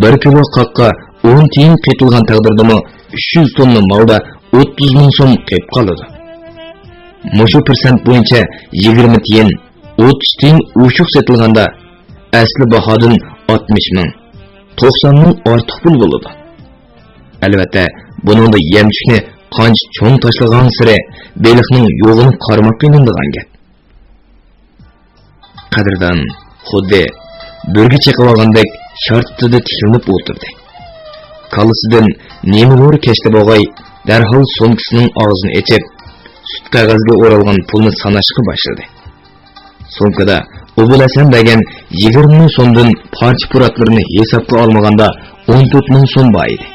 بىر كىلو قاققا ئون تىيىن قېتىلغان تەقدىردىمۇ، ئۈچ يۈز توننا مالدا ئوتتۇز مىڭ سوم قېلىپ قالىدۇ. مۇشۇ پىرسەنت بويىچە يىگىرمە تىيىن، ئوتتۇز تىيىن ئوشۇق سېتىلغاندا، ئەسلى باھادىن ئاتمىش مىڭ، توقسان مىڭ ئارتۇق پۇل بولىدۇ. ئەلۋەتتە، بۇنىڭدا يەمچۈكنى قانچە چوڭ تاشلىغانسېرى بېلىقنىڭ يوغىنى قارىماق قىلىنىدىغان گەپ. قەدىردان خۇددى بۆرگە چېقىۋالغاندەك شارتتىدە تىكىلىنىپ ئولتۇردى. كاللىسىدىن نېمىلۇر كەچتى بوغاي، دەرھال سومكىسىنىڭ ئاغزىنى ئېچىپ، سۈت قەغەزگە ئورالغان پۇلنى ساناشقا باشلىدى. سومكىدا ئوبۇل ھەسەن بەرگەن يىگىرمە مىڭ سومدىن پارچە-پۇراتلىرىنى ھېسابقا ئالمىغاندا ئون تۆت مىڭ سوم بار ئىدى.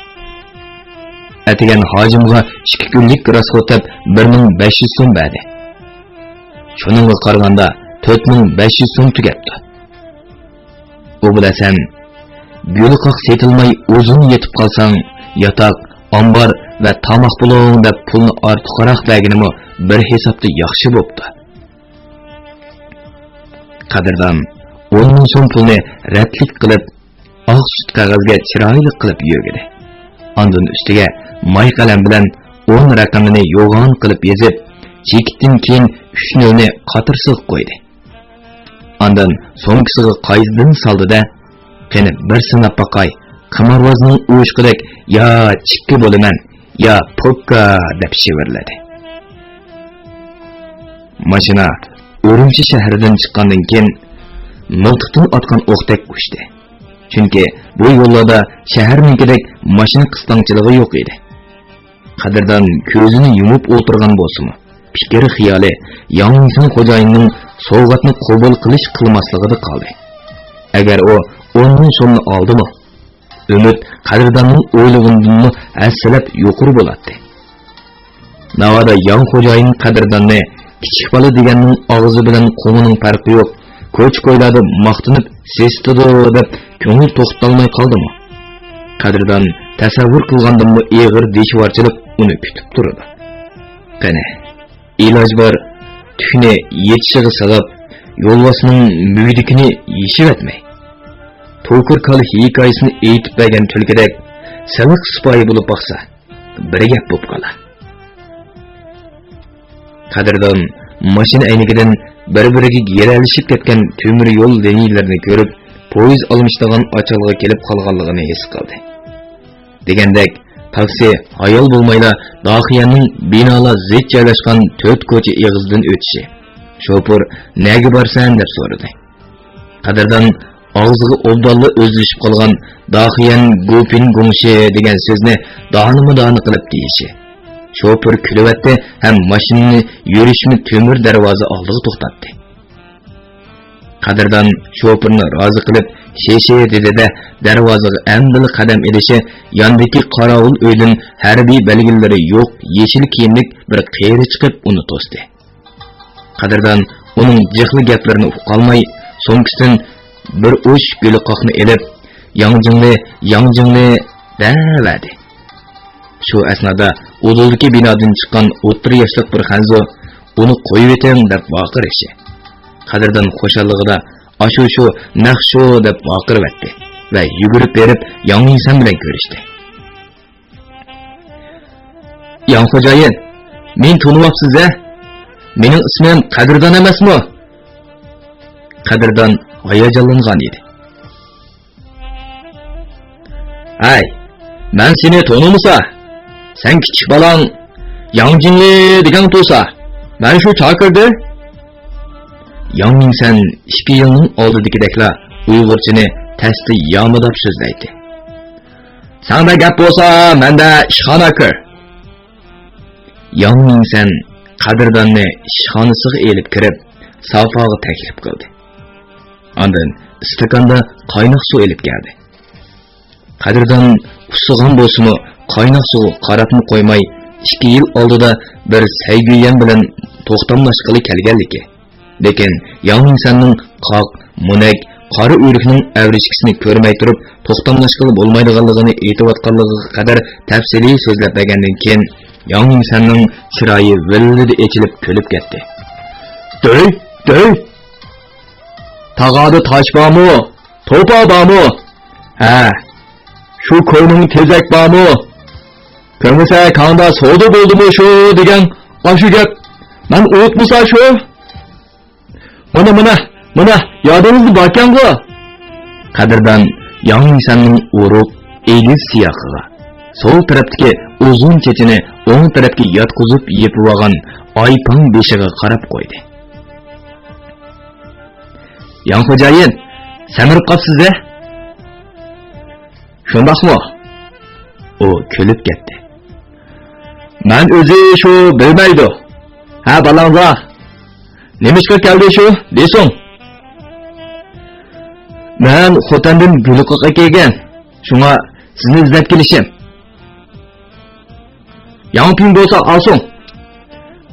ئەتىگەن ھاجىمغا ئىككى كۈنلۈك راسخوت دەپ بىر مىڭ بەش يۈز سوم بەردى. شۇنىڭغا قارىغاندا، تۆت مىڭ بەش يۈز سوم تۈگەپتۇ. ئوبۇلھەسەن، گۈلقاق سېتىلماي ئۇزۇن يېتىپ قالساڭ، ياتاق، ئامبار ۋە تاماق پۇلۇڭ دەپ پۇلنى ئارتۇقراق بەرگىنىمۇ بىر ھېسابتا ياخشى بوپتۇ. قەدىردان ئون مىڭ سوم پۇلنى رەتلىك قىلىپ، ئاق سۈت قەغەزگە چىرايلىق قىلىپ يۆگىدى. ئاندىن ئۈستىگە ماي قەلەم بىلەن ئون رەقىمىنى يوغان قىلىپ يېزىپ، چېكىتتىن كېيىن ئۈچ نۆلنى قاتارسىغا قويدى. ئاندىن سومكىسىغا قايتىدىن سالدى-دە، قېنى بىر سىناپ باقاي، قىمارۋازنىڭ ئويۇشقىدەك يا چىككا بولىمەن، يا پوككا دەپ شىۋىرلىدى. ماشىنا ئۈرۈمچى شەھىرىدىن چىققاندىن كېيىن مىلتىقتىن ئاتقان ئوقتەك ئۇچتى. چۈنكى بۇ يوللاردا شەھەرنىڭكىدەك ماشىنا قىستاڭچىلىقى يوق ئىدى. قەدىردان كۆزىنى يۇمۇپ ئولتۇرغان بولسىمۇ، پىكىر خىيالى ياڭ مىڭسەن خوجايىننىڭ سوۋغاتنى قوبۇل قىلىش قىلماسلىقىدا قالدى. ئەگەر ئۇ ئون مىڭ سومنى ئالدىمۇ، ئۈمىد قەدىرداننىڭ ئويلىغىنىدىنمۇ ھەسسىلەپ يۇقىرى بولاتتى. ناۋادا ياڭ خوجايىن قەدىرداننى كىچىك بالا دېگەننىڭ ئاغزى بىلەن قوڭىنىڭ پەرقى يوق، كوچا-كويلاردا ماختىنىپ سېسىتىدۇ دەپ كۆڭۈل توختىتالماي قالدىمۇ؟ قەدىردان تەسەۋۋۇر قىلغاندىنمۇ ئېغىر دىشۋارچىلىق ئۇنى كۈتۈپ تۇرىدۇ. قېنى، ئىلاج بار، تۈكنى يېتىشىغا سىغىپ، يولۋاسنىڭ مۈگدىكىنى يېشىۋەتمەي. توكۇر كالا ھېكايىسىنى ئېيتىپ بەرگەن تۈلكىدەك سىلىق سىپايى بولۇپ باقسا، بىر گەپ بولۇپ قالا. قەدىردان ماشىنا ئەينىكىدىن بىر-بىرىگە گىرەلىشىپ كەتكەن تۆمۈر يول لىنىيىلىرىنى كۆرۈپ، پويىز ئالمىشىدىغان ئاچالغا كېلىپ قالغانلىقىنى ھېس قىلدى. دېگەندەك، تاكسى ھايال بولمايلا داخىيەننىڭ بىنالار زىچ جايلاشقان تۆت كوچا ئېغىزىدىن ئۆتۈشى، شوپۇر «نەگە بارىسەن؟» دەپ سورىدى. قەدىردان ئاغزىغا ئوبدانلا ئۆزلىشىپ قالغان «داخىيەن گوپىن گۇڭشې» دېگەن سۆزنى دانىمۇ دانە قىلىپ دېيىشى، شوپۇر كۈلۈۋەتتى ھەم ماشىنىنى يۈرۈشمە تۆمۈر دەرۋازا ئالدىغا توختاتتى. قەدىردان شوپۇرنى رازى قىلىپ، «شېشې» دېدى-دە، دەرۋازىغا ئەمدىلا قەدەم ئېلىشى ياندىكى قاراۋۇل ئۆيدىن ھەربىي بەلگىلىرى يوق يېشىل كىيىملىك بىر قېرى چىقىپ ئۇنى توستى. قەدىردان ئۇنىڭ جىقلا گەپلىرىنى ئۇقالماي، سومكىسىدىن بىر ئۇچ گۈلقاقنى ئېلىپ، «ياڭجىڭلى، ياڭجىڭلى» دەۋەردى. شۇ ئەسنادا ئۇدۇلدىكى بىنادىن چىققان ئوتتۇرا ياشلىق بىر خەنزۇ «ئۇنى قويۇۋېتىڭ» دەپ ۋارقىرىشى، قەدىردان خۇشاللىقىدا «ئاشۇ شۇ، نەق شۇ» دەپ ۋارقىرىۋەتتى ۋە يۈگۈرۈپ بېرىپ ياڭ مىڭسەن بىلەن كۆرۈشتى. «ياڭ خوجايىن، مېنى تونۇۋاپسىز-ھە؟ مېنىڭ ئىسمىم قەدىردان ئەمەسمۇ؟» قەدىردان ھاياجانلانغان ئىدى. «ھەي، مەن سېنى تونۇمىسا، سەن كىچىك بالاڭ ياڭ جىڭلى دېگەن تۇرسا، مەن شۇ چاكىردى.» ياڭ مىڭسەن ئىككى يىلنىڭ ئالدىدىكىدەكلا ئۇيغۇرچىنى تەستە يامىداپ سۆزلەيتتى. «سەندە گەپ بولسا، مەندە ئىشخانا كىر.» ياڭ مىڭسەن قەدىرداننى ئىشخانىسىغا ئېلىپ كىرىپ، سافاغا تەكلىپ قىلدى. ئاندىن ئىستاكاندا قايناق سۇ ئېلىپ كەلدى. قەدىردان ئۇسسىغان بولسىمۇ، قايناق سۇغا قاراپمۇ قويماي، ئىككى يىل ئالدىدا بىر سەيگۈيەن بىلەن توختاملاشقىلى كەلگەنلىكى، لېكىن ياڭ مىڭسەننىڭ قاق، مونەك، قارا ئۆرۈكنىڭ ئەۋرىشكىسىنى كۆرمەي تۇرۇپ، توختاملاشقىلى بولمايدىغانلىقىنى ئېيتىۋاتقانلىقىغا قەدەر تەپسىلىي سۆزلەپ بەرگەندىن كېيىن، ياڭ مىڭسەننىڭ چىرايى ۋىللىدە ئېچىلىپ كۈلۈپ كەتتى. «دۆي، دۆي! تاغادا تاش بارمۇ؟ توپا بارمۇ؟ ھە، شۇ كوينىڭ تېزەك بارمۇ؟ كۆرمىسە كاڭدا سودا بولدىمۇ شۇ دېگەن ئاشۇ گەپ. مەن ئۇنتۇمىسا شۇ. مانا، مانا، مانا، يادىڭىزدا باركەنغۇ.» قەدىردان ياڭ مىڭسەننىڭ ئورۇق، ئېگىز سىياقىغا، سول تەرەپتىكى ئۇزۇن چېچىنى ئوڭ تەرەپكە ياتقۇزۇپ يېپىۋالغان ئايپاڭ بېشىغا قاراپ قويدى. «ياڭ خوجايىن، سەمرىپ قاپسىز-ھە؟» «شۇنداقمۇ؟» ئۇ كۈلۈپ كەتتى. «مەن ئۆزى شۇ بىلمەيدۇ. ھە، بالاڭزا، نېمىشقا كەلدى شۇ دېسۇڭ؟» «مەن خوتەندىن گۈلقاق ئەكەلگەن، شۇڭا سىزنى ئىزدەپ كېلىشىم.» «ياڭپىڭ بولسا ئالسۇن.»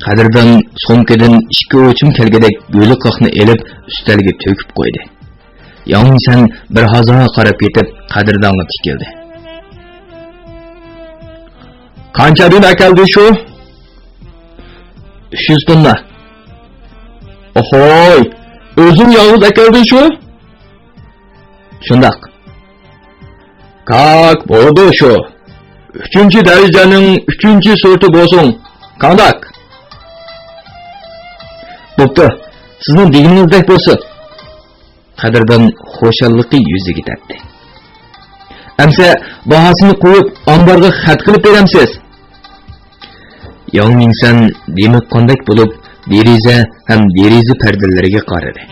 قەدىردان سومكىدىن ئىككى ئوچۇم كەلگۈدەك گۈلە قاقنى ئېلىپ، ئۈستەلگە تۆكۈپ قويدى. ياڭ مىڭسەن بىر ھازا قاراپ كېتىپ، قەدىردانغا تىكىلدى. قانچىدىن ئەكەلدى شۇ؟ ئۈچ يۈز توننا. ئوھوي، ئۆزۈڭ يالغۇز ئەكەلدىڭ شۇ؟ شۇنداق. كاك، بولدى شۇ. ئۈچىنچى دەرىجىنىڭ ئۈچىنچى سورتى بولسۇن. قانداق؟ بوپتۇ، سىزنىڭ دېگىنىڭىزدەك بولسۇن. قەدىردان خۇشاللىقى يۈزىگە تەپتى. ئەمسە باھاسىنى قويۇپ، ئامبارغا خەت قىلىپ بېرەمسىز؟ ياڭ مىڭسەن دېمىققاندەك بولۇپ، دېرىزە ھەم دېرىزە پەردىلىرىگە قارىدى.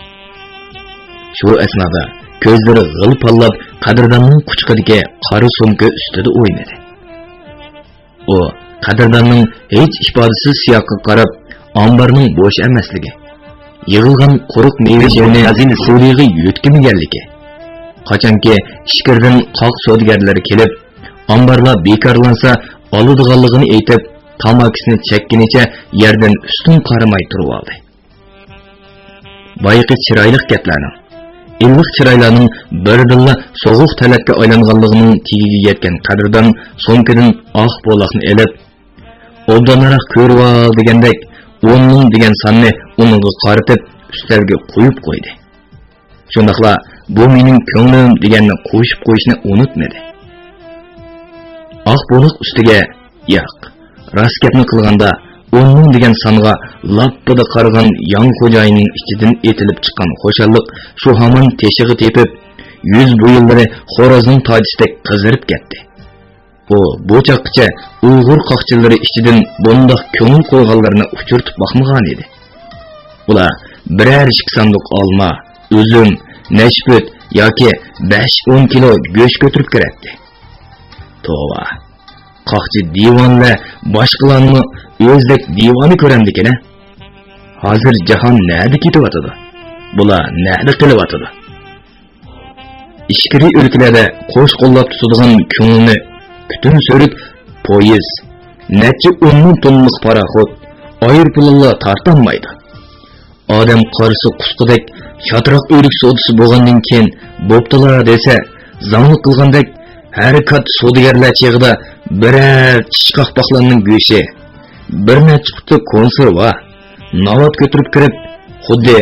شۇ ئەسنادا كۆزلىرى غىلپاللاپ، قەدىرداننىڭ قۇچىقىدىكى قارا سومكا ئۈستىدە ئوينىدى. ئۇ قەدىرداننىڭ ھېچ ئىپادىسىز سىياقىغا قاراپ، ئامبارنىڭ بوش ئەمەسلىكى، يىغىلغان قۇرۇق مېۋە-چېۋىنى سۇدىغا يۆتكىمىگەنلىكى، قاچانكى ئىچكىرىدىن قاق سودىگەرلىرى كېلىپ، ئامبارلار بىكارلانسا ئالىدىغانلىقىنى ئېيتىپ، تاماكىسىنى چەككىنىچە يەردىن ئۈستۈن قارىماي تۇرۇۋالدى. بايىقى چىرايلىق گەپلەرنىڭ، ئىللىق چىرايلارنىڭ بىردىنلا سوغۇق تەلەتكە ئايلانغانلىقىنىڭ تېگىگە يەتكەن قەدىردان سومكىدىن ئاق بولاقنى ئېلىپ، «ئوبدانراق كۆرۈۋال» دېگەندەك، «ئون مىڭ» دېگەن ساننى ئۇنىڭغا قارىتىپ، ئۈستەلگە قويۇپ قويدى. شۇنداقلا «بۇ مېنىڭ كۆڭلۈم» دېگەننى قوشۇپ قويۇشنى ئۇنتۇمىدى. ئاق بولاق ئۈستىگە، ياق، راست گەپنى قىلغاندا، «ئون مىڭ» دېگەن سانغا لاپپىدە قارىغان ياڭ خوجايىننىڭ ئىچىدىن ئېتىلىپ چىققان خۇشاللىق شۇ ھامان تېشىغا تېپىپ، يۈز بويۇنلىرى خورازنىڭ تاجىسىدەك قىزىرىپ كەتتى. ئۇ بۇ چاغقىچە ئۇيغۇر قاقچىلىرى ئىچىدىن بۇنداق كۆڭۈل قويغانلىرىنى ئۇچرىتىپ باقمىغانىدى. ئۇلار بىرەر ئىككى ساندۇق ئالما، ئۈزۈم، نەشپۈت ياكى بەش-ئون كىلو گۆش كۆتۈرۈپ كىرەتتى. توۋا، قاقچى دىۋانىلەر باشقىلارنىمۇ ئۆزىدەك دىۋانە كۆرەمدىكىن-ە؟ ھازىر جاھان نەدە كېتىۋاتىدۇ؟ بۇلار نەدە قېلىۋاتىدۇ؟ ئىچكىرى ئۆلكىلەردە قوش قوللاپ تۇتىدىغان كۆڭۈلنى پۈتۈن سۈرۈك پويىز، نەچچە ئون مىڭ توننىلىق پاراخوت، ئايروپىلانلار تارتالمايدۇ. ئادەم قارىسى قۇسقۇدەك شاتراق ئۆرۈك سودىسى بولغاندىن كېيىن بوپتۇلا دېسە، زاڭلىق قىلغاندەك ھەر كاتتا سودىگەرلەر چېغىدا بىرەر چىش قاقپاقلارنىڭ گۆشى، بىر نەچچە قۇتا كونسېرۋا، ناۋات كۆتۈرۈپ كىرىپ، خۇددى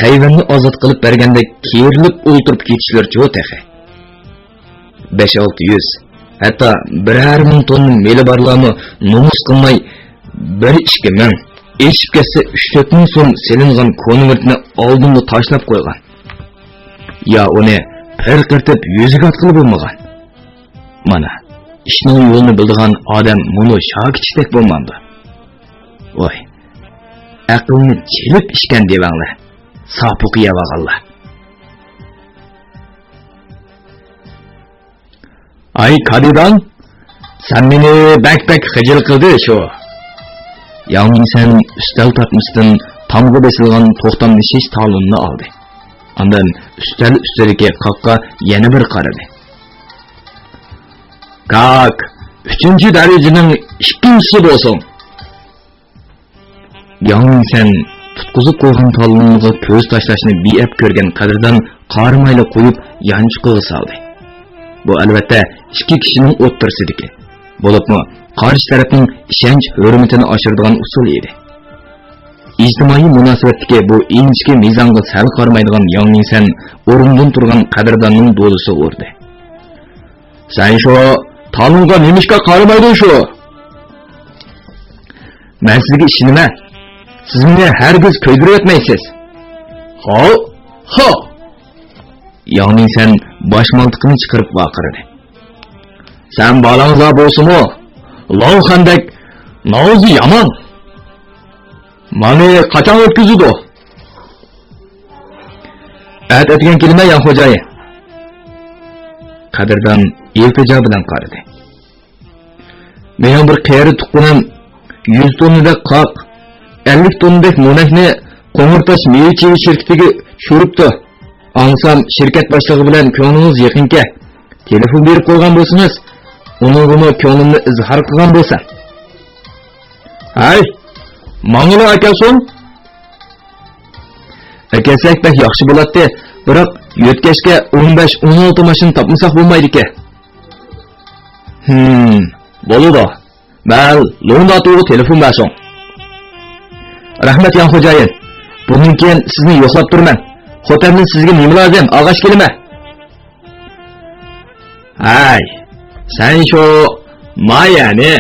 تەيۋەننى ئازاد قىلىپ بەرگەندەك كېرىلىپ ئولتۇرۇپ كېتىشلىرىچۇ تېخى. بەش-ئالتە يۈز، ھەتتا بىرەر مىڭ توننا مېلى بارلارمۇ نومۇس قىلماي، بىر ئىككى مىڭ، ئېشىپ كەتسە ئۈچ-تۆت مىڭ سوم سېلىنغان كونۋېرتنى ئالدىمغا تاشلاپ قويغان. يا ئۇنى پىرقىرىتىپ يۈزىگە ئاتقىلى بولمىغان. مانا، ئىشنىڭ يولىنى بىلىدىغان ئادەم مۇنۇ شاكىچىكتەك بولمامدۇ؟ ۋاي، ئەقىلنى چېلىپ ئىچكەن دېۋەڭلار، ساپۇقى يەۋالغانلار. ئاي، كادىدان، سەن مېنى بەك-بەك خىجىل قىلدى شۇ. ياڭ مىڭسەن ئۈستەل تارتمىسىدىن تامغا بېسىلغان توختاملىشىش تالونىنى ئالدى. ئاندىن ئۈستەل ئۈستىدىكى قاققا يەنە بىر قارىدى. كاك، ئۈچىنچى دەرىجىنىڭ ئىككىنچىسى بولسۇن. ياڭ مىڭسەن تۇتقۇزۇپ قويغان تالونىغا كۆز تاشلاشنى بىئەپ كۆرگەن قەدىردان قارىمايلا قويۇپ يانچۇقىغا سالدى. بۇ ئەلۋەتتە ئىككى كىشىنىڭ ئوتتۇرىسىدىكى، بولۇپمۇ قارشى تەرەپنىڭ ئىشەنچ ھۆرمىتىنى ئاشۇرىدىغان ئۇسۇل ئىدى. ئىجتىمائىي مۇناسىۋەتتىكى بۇ ئىنچىكە مىزانغا سەل قارىمايدىغان ياڭ مىڭسەن ئورنىدىن تۇرغان قەدىرداننىڭ دولىسىغا ئۇردى. سەن شۇ تالونغا نېمىشقا قارىمايدۇ شۇ؟ مەن سىزگە ئىشىنىمەن. سىز مېنى ھەرگىز كۆيدۈرۈۋەتمەيسىز. ھاۋ، ھاۋ! ياڭ مىڭسەن باش مالتىقىنى چىقىرىپ ۋارقىرىدى. سەن بالىڭىزلا بولسىمۇ، لاۋخەندەك ناۋزى يامان. مانا قاچان ئۆتكۈزىدۇ؟ ئەتە ئەتىگەن كېلىمەن، ياڭ خوجايىن. قەدىردان ئىلتىجا بىلەن قارىدى. مېنىڭ بىر قېرى تۇغقىنىم يۈز توننىدەك قاق، ئەللىك توننىدەك مونەكنى قوڭۇرتاش مېۋە-چېۋە شىركىتىگە چۈشۈرۈپتۇ. ئاڭلىسام، شىركەت باشلىقى بىلەن كۆڭلىڭىز يېقىنكەن. تېلېفون بېرىپ قويغان بولسىڭىز، ئۇنىڭغىمۇ كۆڭلۈمنى ئىزھار قىلغان بولسام. ھەي، ماڭىلا ئەكەلسۇن. ئەكەلسەك بەك ياخشى بولاتتى، بىراق يۆتكەشكە ئون بەش، ئون ئالتە ماشىنا تاپمىساق بولمايدىكەن. ھىم، بولىدۇ. مەن لوڭداتۇغا تېلېفون بەرسۇن. رەھمەت، ياڭ خوجايىن. بۇندىن كېيىن سىزنى يوقلاپ تۇرىمەن. خوتەندىن سىزگە نېمە لازىم؟ ئالغاچ كېلىمەن. ھەي، سەن شۇ مايەنى.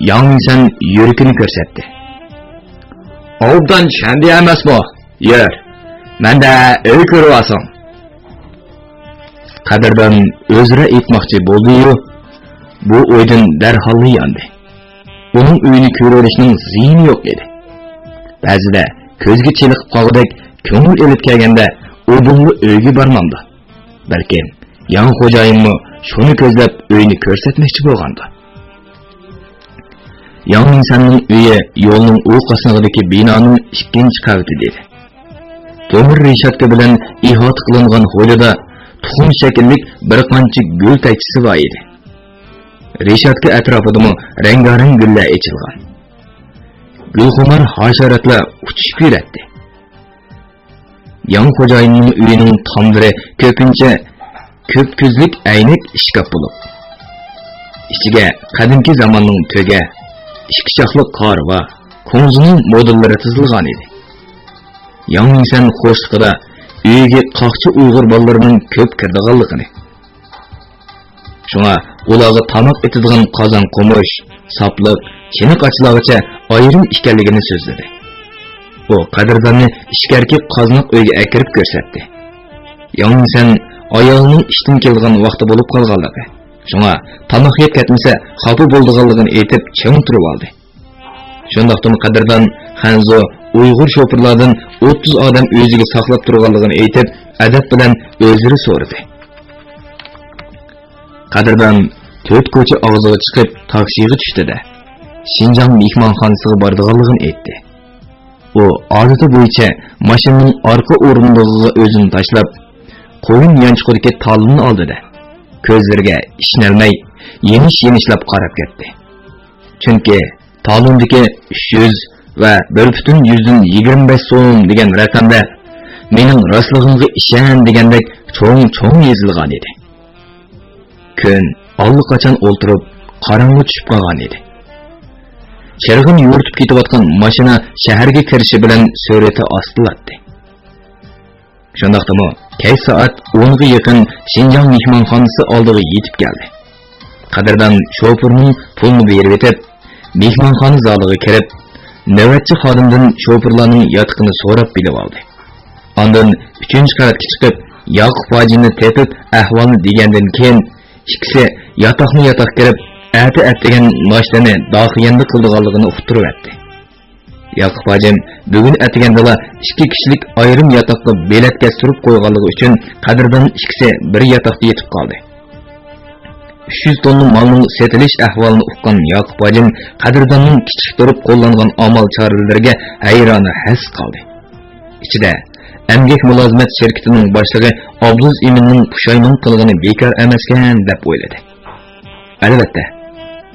ياڭ مىڭسەن يۈرىكىنى كۆرسەتتى. ئوبدان چۈشەندى ئەمەسمۇ؟ يۈر، مەندە ئۆي كۆرۈۋالسۇن. قەدىردان ئۆزرە ئېيتماقچى بولدى-يۇ، بۇ ئويدىن دەرھاللا ياندى. ئۇنىڭ ئۆيىنى كۆرۈۋېلىشنىڭ زىيىنى يوق ئىدى. بەزىدە كۆزگە چېلىقىپ قالغۇدەك كۆڭۈل ئېلىپ كەلگەندە ئۇدۇللا ئۆيگە بارمامدۇ؟ بەلكىم ياڭ خوجايىنمۇ شۇنى كۆزلەپ ئۆينى كۆرسەتمەكچى بولغاندۇ؟ ياڭ مىڭسەننىڭ ئۆيى يولنىڭ ئۇ قاسنىقىدىكى بىنانىڭ ئىككىنچى قەۋىتىدە ئىدى. تۆمۈر رېشاتكا بىلەن ئىھاتە قىلىنغان ھويلىدا تۇخۇم شەكىللىك بىر قانچە گۈل تەكچىسى بار ئىدى. رېشاتكا ئەتراپىدىمۇ رەڭگارەڭ گۈللەر ئېچىلغان. گۈلخۇمار ھاشاراتلار ئۇچۇشۇپ يۈرەتتى. ياڭ خوجايىننىڭ ئۆيىنىڭ تاملىرى كۆپىنچە كۆپ كۆزلۈك ئەينەك ئىشكاپ بولۇپ، ئىچىگە قەدىمكى زاماننىڭ تۆگە، ئىككى چاقلىق كارىۋا، كۇڭزىنىڭ مودېللىرى تىزىلغان ئىدى. ياڭ مىڭسەن خۇشلۇقىدا ئۆيىگە قاقچى ئۇيغۇر بالىلىرىنىڭ كۆپ كىرىدىغانلىقىنى، شۇڭا ئۇلارغا تاماق ئېتىدىغان قازان-قومۇچ، ساپلىق، چېنىق-ئاچلارغىچە ئايرىم ئىكەنلىكىنى سۆزلىدى. ئۇ قەدىرداننى ئىچكەرىكى قازناق ئۆيگە ئەكىرىپ كۆرسەتتى. ياڭ مىڭسەن ئايالىنىڭ ئىشتىن كېلىدىغان ۋاقتى بولۇپ قالغانلىقى، شۇڭا تاماق يەپ كەتمىسە خاپا بولىدىغانلىقىنى ئېيتىپ چىڭ تۇرۇۋالدى. شۇنداقتىمۇ قەدىردان خەنزۇ ئۇيغۇر شوپۇرلاردىن ئوتتۇز ئادەم ئۆزىگە ساقلاپ تۇرغانلىقىنى ئېيتىپ، ئەدەپ بىلەن ئۆزرە سورىدى. قەدىردان تۆت كوچا ئاغزىغا چىقىپ تاكسىغا چۈشتى-دە، شىنجاڭ مېھمانخانىسىغا بارىدىغانلىقىنى ئېيتتى. ئۇ ئادىتى بويىچە ماشىنىنىڭ ئارقا ئورۇندۇقىغا ئۆزىنى تاشلاپ، قويۇن يانچۇقىدىكى تالوننى ئالدى-دە، كۆزلىرىگە ئىشىنەلمەي يېنىش-يېنىشلاپ قاراپ كەتتى. چۈنكى تالوندىكى ئۈچ يۈز ۋە بىر پۈتۈن يۈزدىن يىگىرمە بەش سوم دېگەن رەقەملەر «مېنىڭ راستلىقىمغا ئىشەن» دېگەندەك چوڭ-چوڭ يېزىلغان ئىدى. كۈن ئاللىقاچان ئولتۇرۇپ، قاراڭغۇ چۈشۈپ قالغان ئىدى. چىرىغىنى يورۇتۇپ كېتىۋاتقان ماشىنا شەھەرگە كىرىشى بىلەن سۈرئىتى ئاستىلاتتى. شۇنداقتىمۇ كەچ سائەت ئونغا يېقىن شىنجاڭ مېھمانخانىسى ئالدىغا يېتىپ كەلدى. قەدىردان شوپۇرنىڭ پۇلىنى بېرىۋېتىپ، مېھمانخانا زالىغا كىرىپ، نۆۋەتچى خادىمدىن شوپۇرلارنىڭ ياتىقىنى سوراپ بىلىۋالدى. ئاندىن ئۈچىنچى قەۋەتكە چىقىپ، ياقۇپ ھاجىنى تېپىپ ئەھۋالنى دېگەندىن كېيىن، ئىككىسى ياتاقمۇ ياتاق كىرىپ، ئەتە ئەتىگەن ناشتىنى داخىيەندە قىلىدىغانلىقىنى ئۇقتۇرۇۋەتتى. ياقۇپ ھاجىم بۈگۈن ئەتىگەندىلا ئىككى كىشىلىك ئايرىم ياتاققا بېلەت كەستۈرۈپ قويغانلىقى ئۈچۈن، قەدىردان ئىككىسى بىر ياتاقتا يېتىپ قالدى. ئۈچ يۈز توننا مالنىڭ سېتىلىش ئەھۋالىنى ئۇققان ياقۇپ ھاجىم قەدىرداننىڭ كىچىك تۇرۇپ قوللانغان ئامال-چارىلىرىگە ھەيرانە ھەس قالدى. ئىچىدە ئەمگەك مۇلازىمەت شىركىتىنىڭ باشلىقى ئابدۇز ئىمىننىڭ پۇشايمان قىلغىنى بىكار ئەمەسكەن دەپ ئويلىدى. ئەلۋەتتە،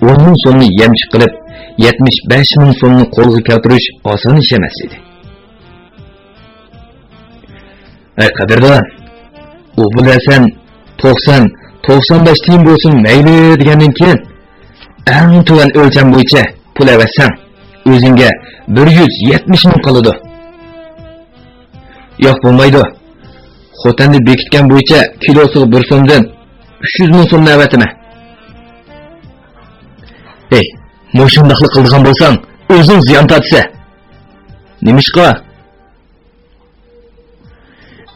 ئون مىڭ سومنى يەمچۈك قىلىپ، يەتمىش بەش مىڭ سومنى قولغا كەلتۈرۈش ئاسان ئىش ئەمەس ئىدى. ئەي قەدىردان، ئۇ پۇل بەرسەم، توقسان، توقسان بەش تىيىن بولسۇن مەيلى دېگەندىن كېيىن، ئەڭ تۆۋەن ئۆلچەم بويىچە پۇل ئەۋەتسەڭ، ئۆزۈڭگە بىر يۈز يەتمىش مىڭ قالىدۇ. ياق، بولمايدۇ. خوتەندە بېكىتكەن بويىچە كىلوسىغا بىر سومدىن ئۈچ يۈز مىڭ سومنى ئەۋەتىمەن. ھەي، مۇشۇنداقلا قىلىدىغان بولساڭ، ئۆزۈڭ زىيان تارتىسەن. نېمىشقا؟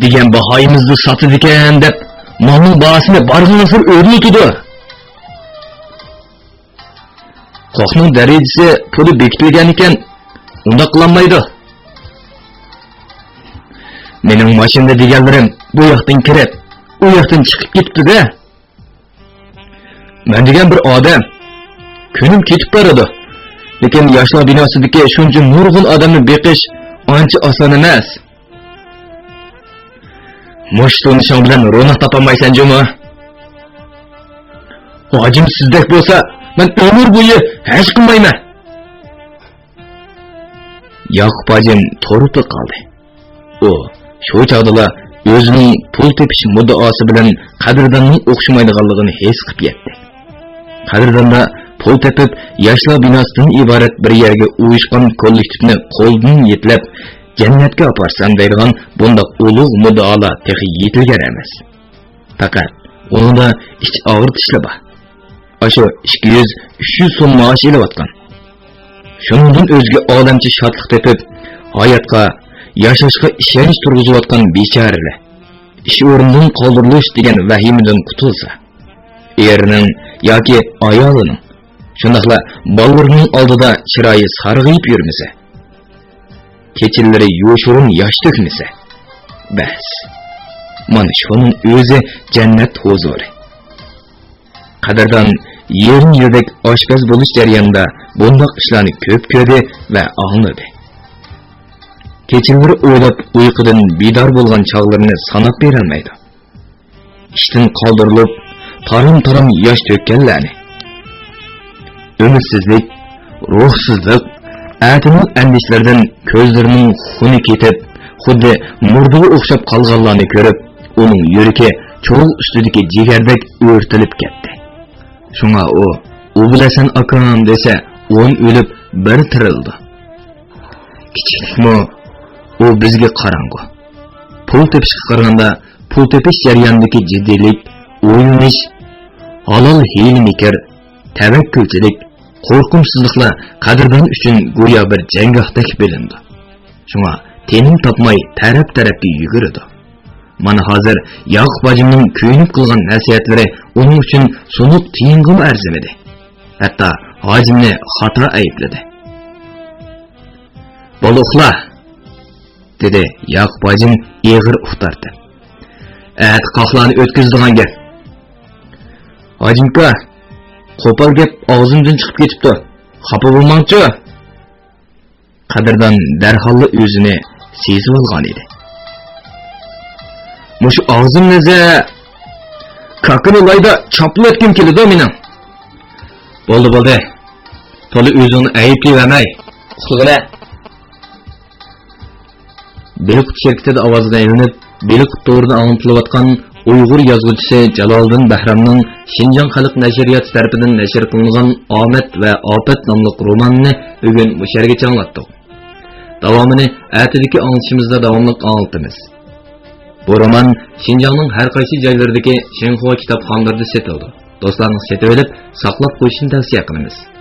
دېگەن باھايىمىزدا ساتىدىكەن دەپ، مالنىڭ باھاسىنى بارغانسېرى ئۆرلىتىدۇ. قاقنىڭ دەرىجىسى پۇلى بېكىتىلگەن ئىكەن، ئۇنداق قىلالمايدۇ. مېنىڭ ماشىنىدا دېگەنلىرىم بۇ ياقتىن كىرىپ، ئۇ ياقتىن چىقىپ كېتىپتۇ-دە. مەن دېگەن بىر ئادەم، كۈنۈم كېتىپ بارىدۇ. لېكىن ياشلار بىناسىدىكى شۇنچە نۇرغۇن ئادەمنى بېقىش ئانچە ئاسان ئەمەس. مۇشۇ تونۇشۇڭ بىلەن روناق تاپالمايسەن جۇمۇ. ھاجىم سىزدەك بولسا، مەن ئۆمۈر بويى ھەج قىلمايمەن. ياقۇپ ھاجىم تۇرۇپلا قالدى. ئۇ شۇ چاغدىلا ئۆزىنىڭ پۇل تېپىش مۇددىئاسى بىلەن قەدىرداننىڭ ئوخشىمايدىغانلىقىنى ھېس قىلىپ يەتتى. قەدىرداندا پۇل تېپىپ، ياشلار بىناسىدىن ئىبارەت بىر يەرگە ئۇيۇشقان كوللېكتىپنى قولدىن يېتىلەپ، جەننەتكە ئاپارسام دەيدىغان بۇنداق ئۇلۇغ مۇددىئالار تېخى يېتىلگەن ئەمەس. پەقەت ئۇنىڭدا ئىچ ئاغرىتىشلا بار. ئاشۇ ئىككى يۈز، ئۈچ يۈز سوم مائاش ئېلىۋاتقان. شۇنىڭدىن ئۆزگە ئالەمچە شادلىق تېپىپ، ھاياتقا، ياشاشقا ئىشەنچ تۇرغۇزۇۋاتقان بىچارىلەر ئىش ئورنىدىن قالدۇرۇلۇش دېگەن ۋەھىمىدىن قۇتۇلسا، ئېرىنىڭ ياكى ئايالىنىڭ، شۇنداقلا بالىلىرىنىڭ ئالدىدا چىرايى سارغىيىپ يۈرمىسە، كېچىلىرى يوشۇرۇن ياش تۆكمىسە، بەس، مانا شۇنىڭ ئۆزى جەننەت ھۇزۇرى. قەدىردان يېرىم يىلدەك ئاشپەز بولۇش جەريانىدا بۇنداق ئىشلارنى كۆپ كۆردى ۋە ئاڭلىدى. كېچىلىرى ئويلاپ ئۇيقۇدىن بىدار بولغان چاغلىرىنى ساناپ بېرەلمەيدۇ. ئىشتىن قالدۇرۇلۇپ، تارام-تارام ياش تۆككەنلەرنى. ئۈمىدسىزلىك، روھسىزلىق، ئەتىنىڭ ئەندىشىلىرىدىن كۆزلىرىنىڭ خۇنى كېتىپ، خۇددى مۇردىغا ئوخشاپ قالغانلارنى كۆرۈپ، ئۇنىڭ يۈرىكى چوغ ئۈستىدىكى جىگەردەك ئۆرتىلىپ كەتتى. شۇڭا ئۇ، «ئۇ بىلەسەن ئاكام» دېسە، ئون ئۆلۈپ، بىر تىرىلىدۇ. كىچىكلىكمۇ ئۇ بىزگە قاراڭغۇ. پۇل تېپىشقا قارىغاندا، پۇل تېپىش جەريانىدىكى جىددىيلىك، ئويلىنىش، ھالال ھىيلە-مىكىر، تەۋەككۈلچىلىك، قورقۇمسىزلىقلار قەدىردان ئۈچۈن گويا بىر جەڭگاھتەك بىلىنىدۇ. شۇڭا تىنىم تاپماي تەرەپ-تەرەپكە يۈگۈرىدۇ. مانا ھازىر ياقۇپ ھاجىمنىڭ كۆيۈنۈپ قىلغان نەسىھەتلىرى ئۇنىڭ ئۈچۈن سۇنۇق تىيىنغىمۇ ئەرزىمىدى. ھەتتا ھاجىمنى خاتا ئەيىبلىدى. «بولدى، ئۇخلا!» دېدى ياقۇپ ھاجىم ئېغىر ئۇھ تارتىپ. «ئەتە قاقلارنى ئۆتكۈزىدىغان گەپ.» «ھاجىمكا، قوپال گەپ ئاغزىمدىن چىقىپ كېتىپتۇ. خاپا بولماڭچۇ.» قەدىردان دەرھاللا ئۆزىنى سېزىۋالغان ئىدى. «مۇشۇ ئاغزىمنى زە، كاكىنى لايدا چاپلىۋەتكۈم كېلىدۇ مېنىڭ.» «بولدى، بولدى. تولا ئۆزۈڭنى ئەيىبلىۋەرمەي، ئۇخلىغىنە.» بېلىققۇت شىركىتىدە ئاۋازغا ئېلىنىپ، بېلىققۇت تورىدا ئاڭلىتىلىۋاتقان ئۇيغۇر يازغۇچىسى جالالىدىن بەھرامنىڭ شىنجاڭ خەلق نەشرىياتى تەرىپىدىن نەشر قىلىنغان ئامەت ۋە ئاپەت ناملىق رومانىنى بۈگۈن مۇشۇ يەرگىچە ئاڭلاتتۇق. داۋامىنى ئەتىدىكى ئاڭلىتىشىمىزدا داۋاملىق ئاڭلىتىمىز. بۇ رومان شىنجاڭنىڭ ھەر قايسى جايلىرىدىكى شىنخۇا كىتابخانىلىرىدا سېتىلىدۇ. دوستلارنىڭ سېتىۋېلىپ، ساقلاپ قويۇشىنى تەۋسىيە قىلىمىز.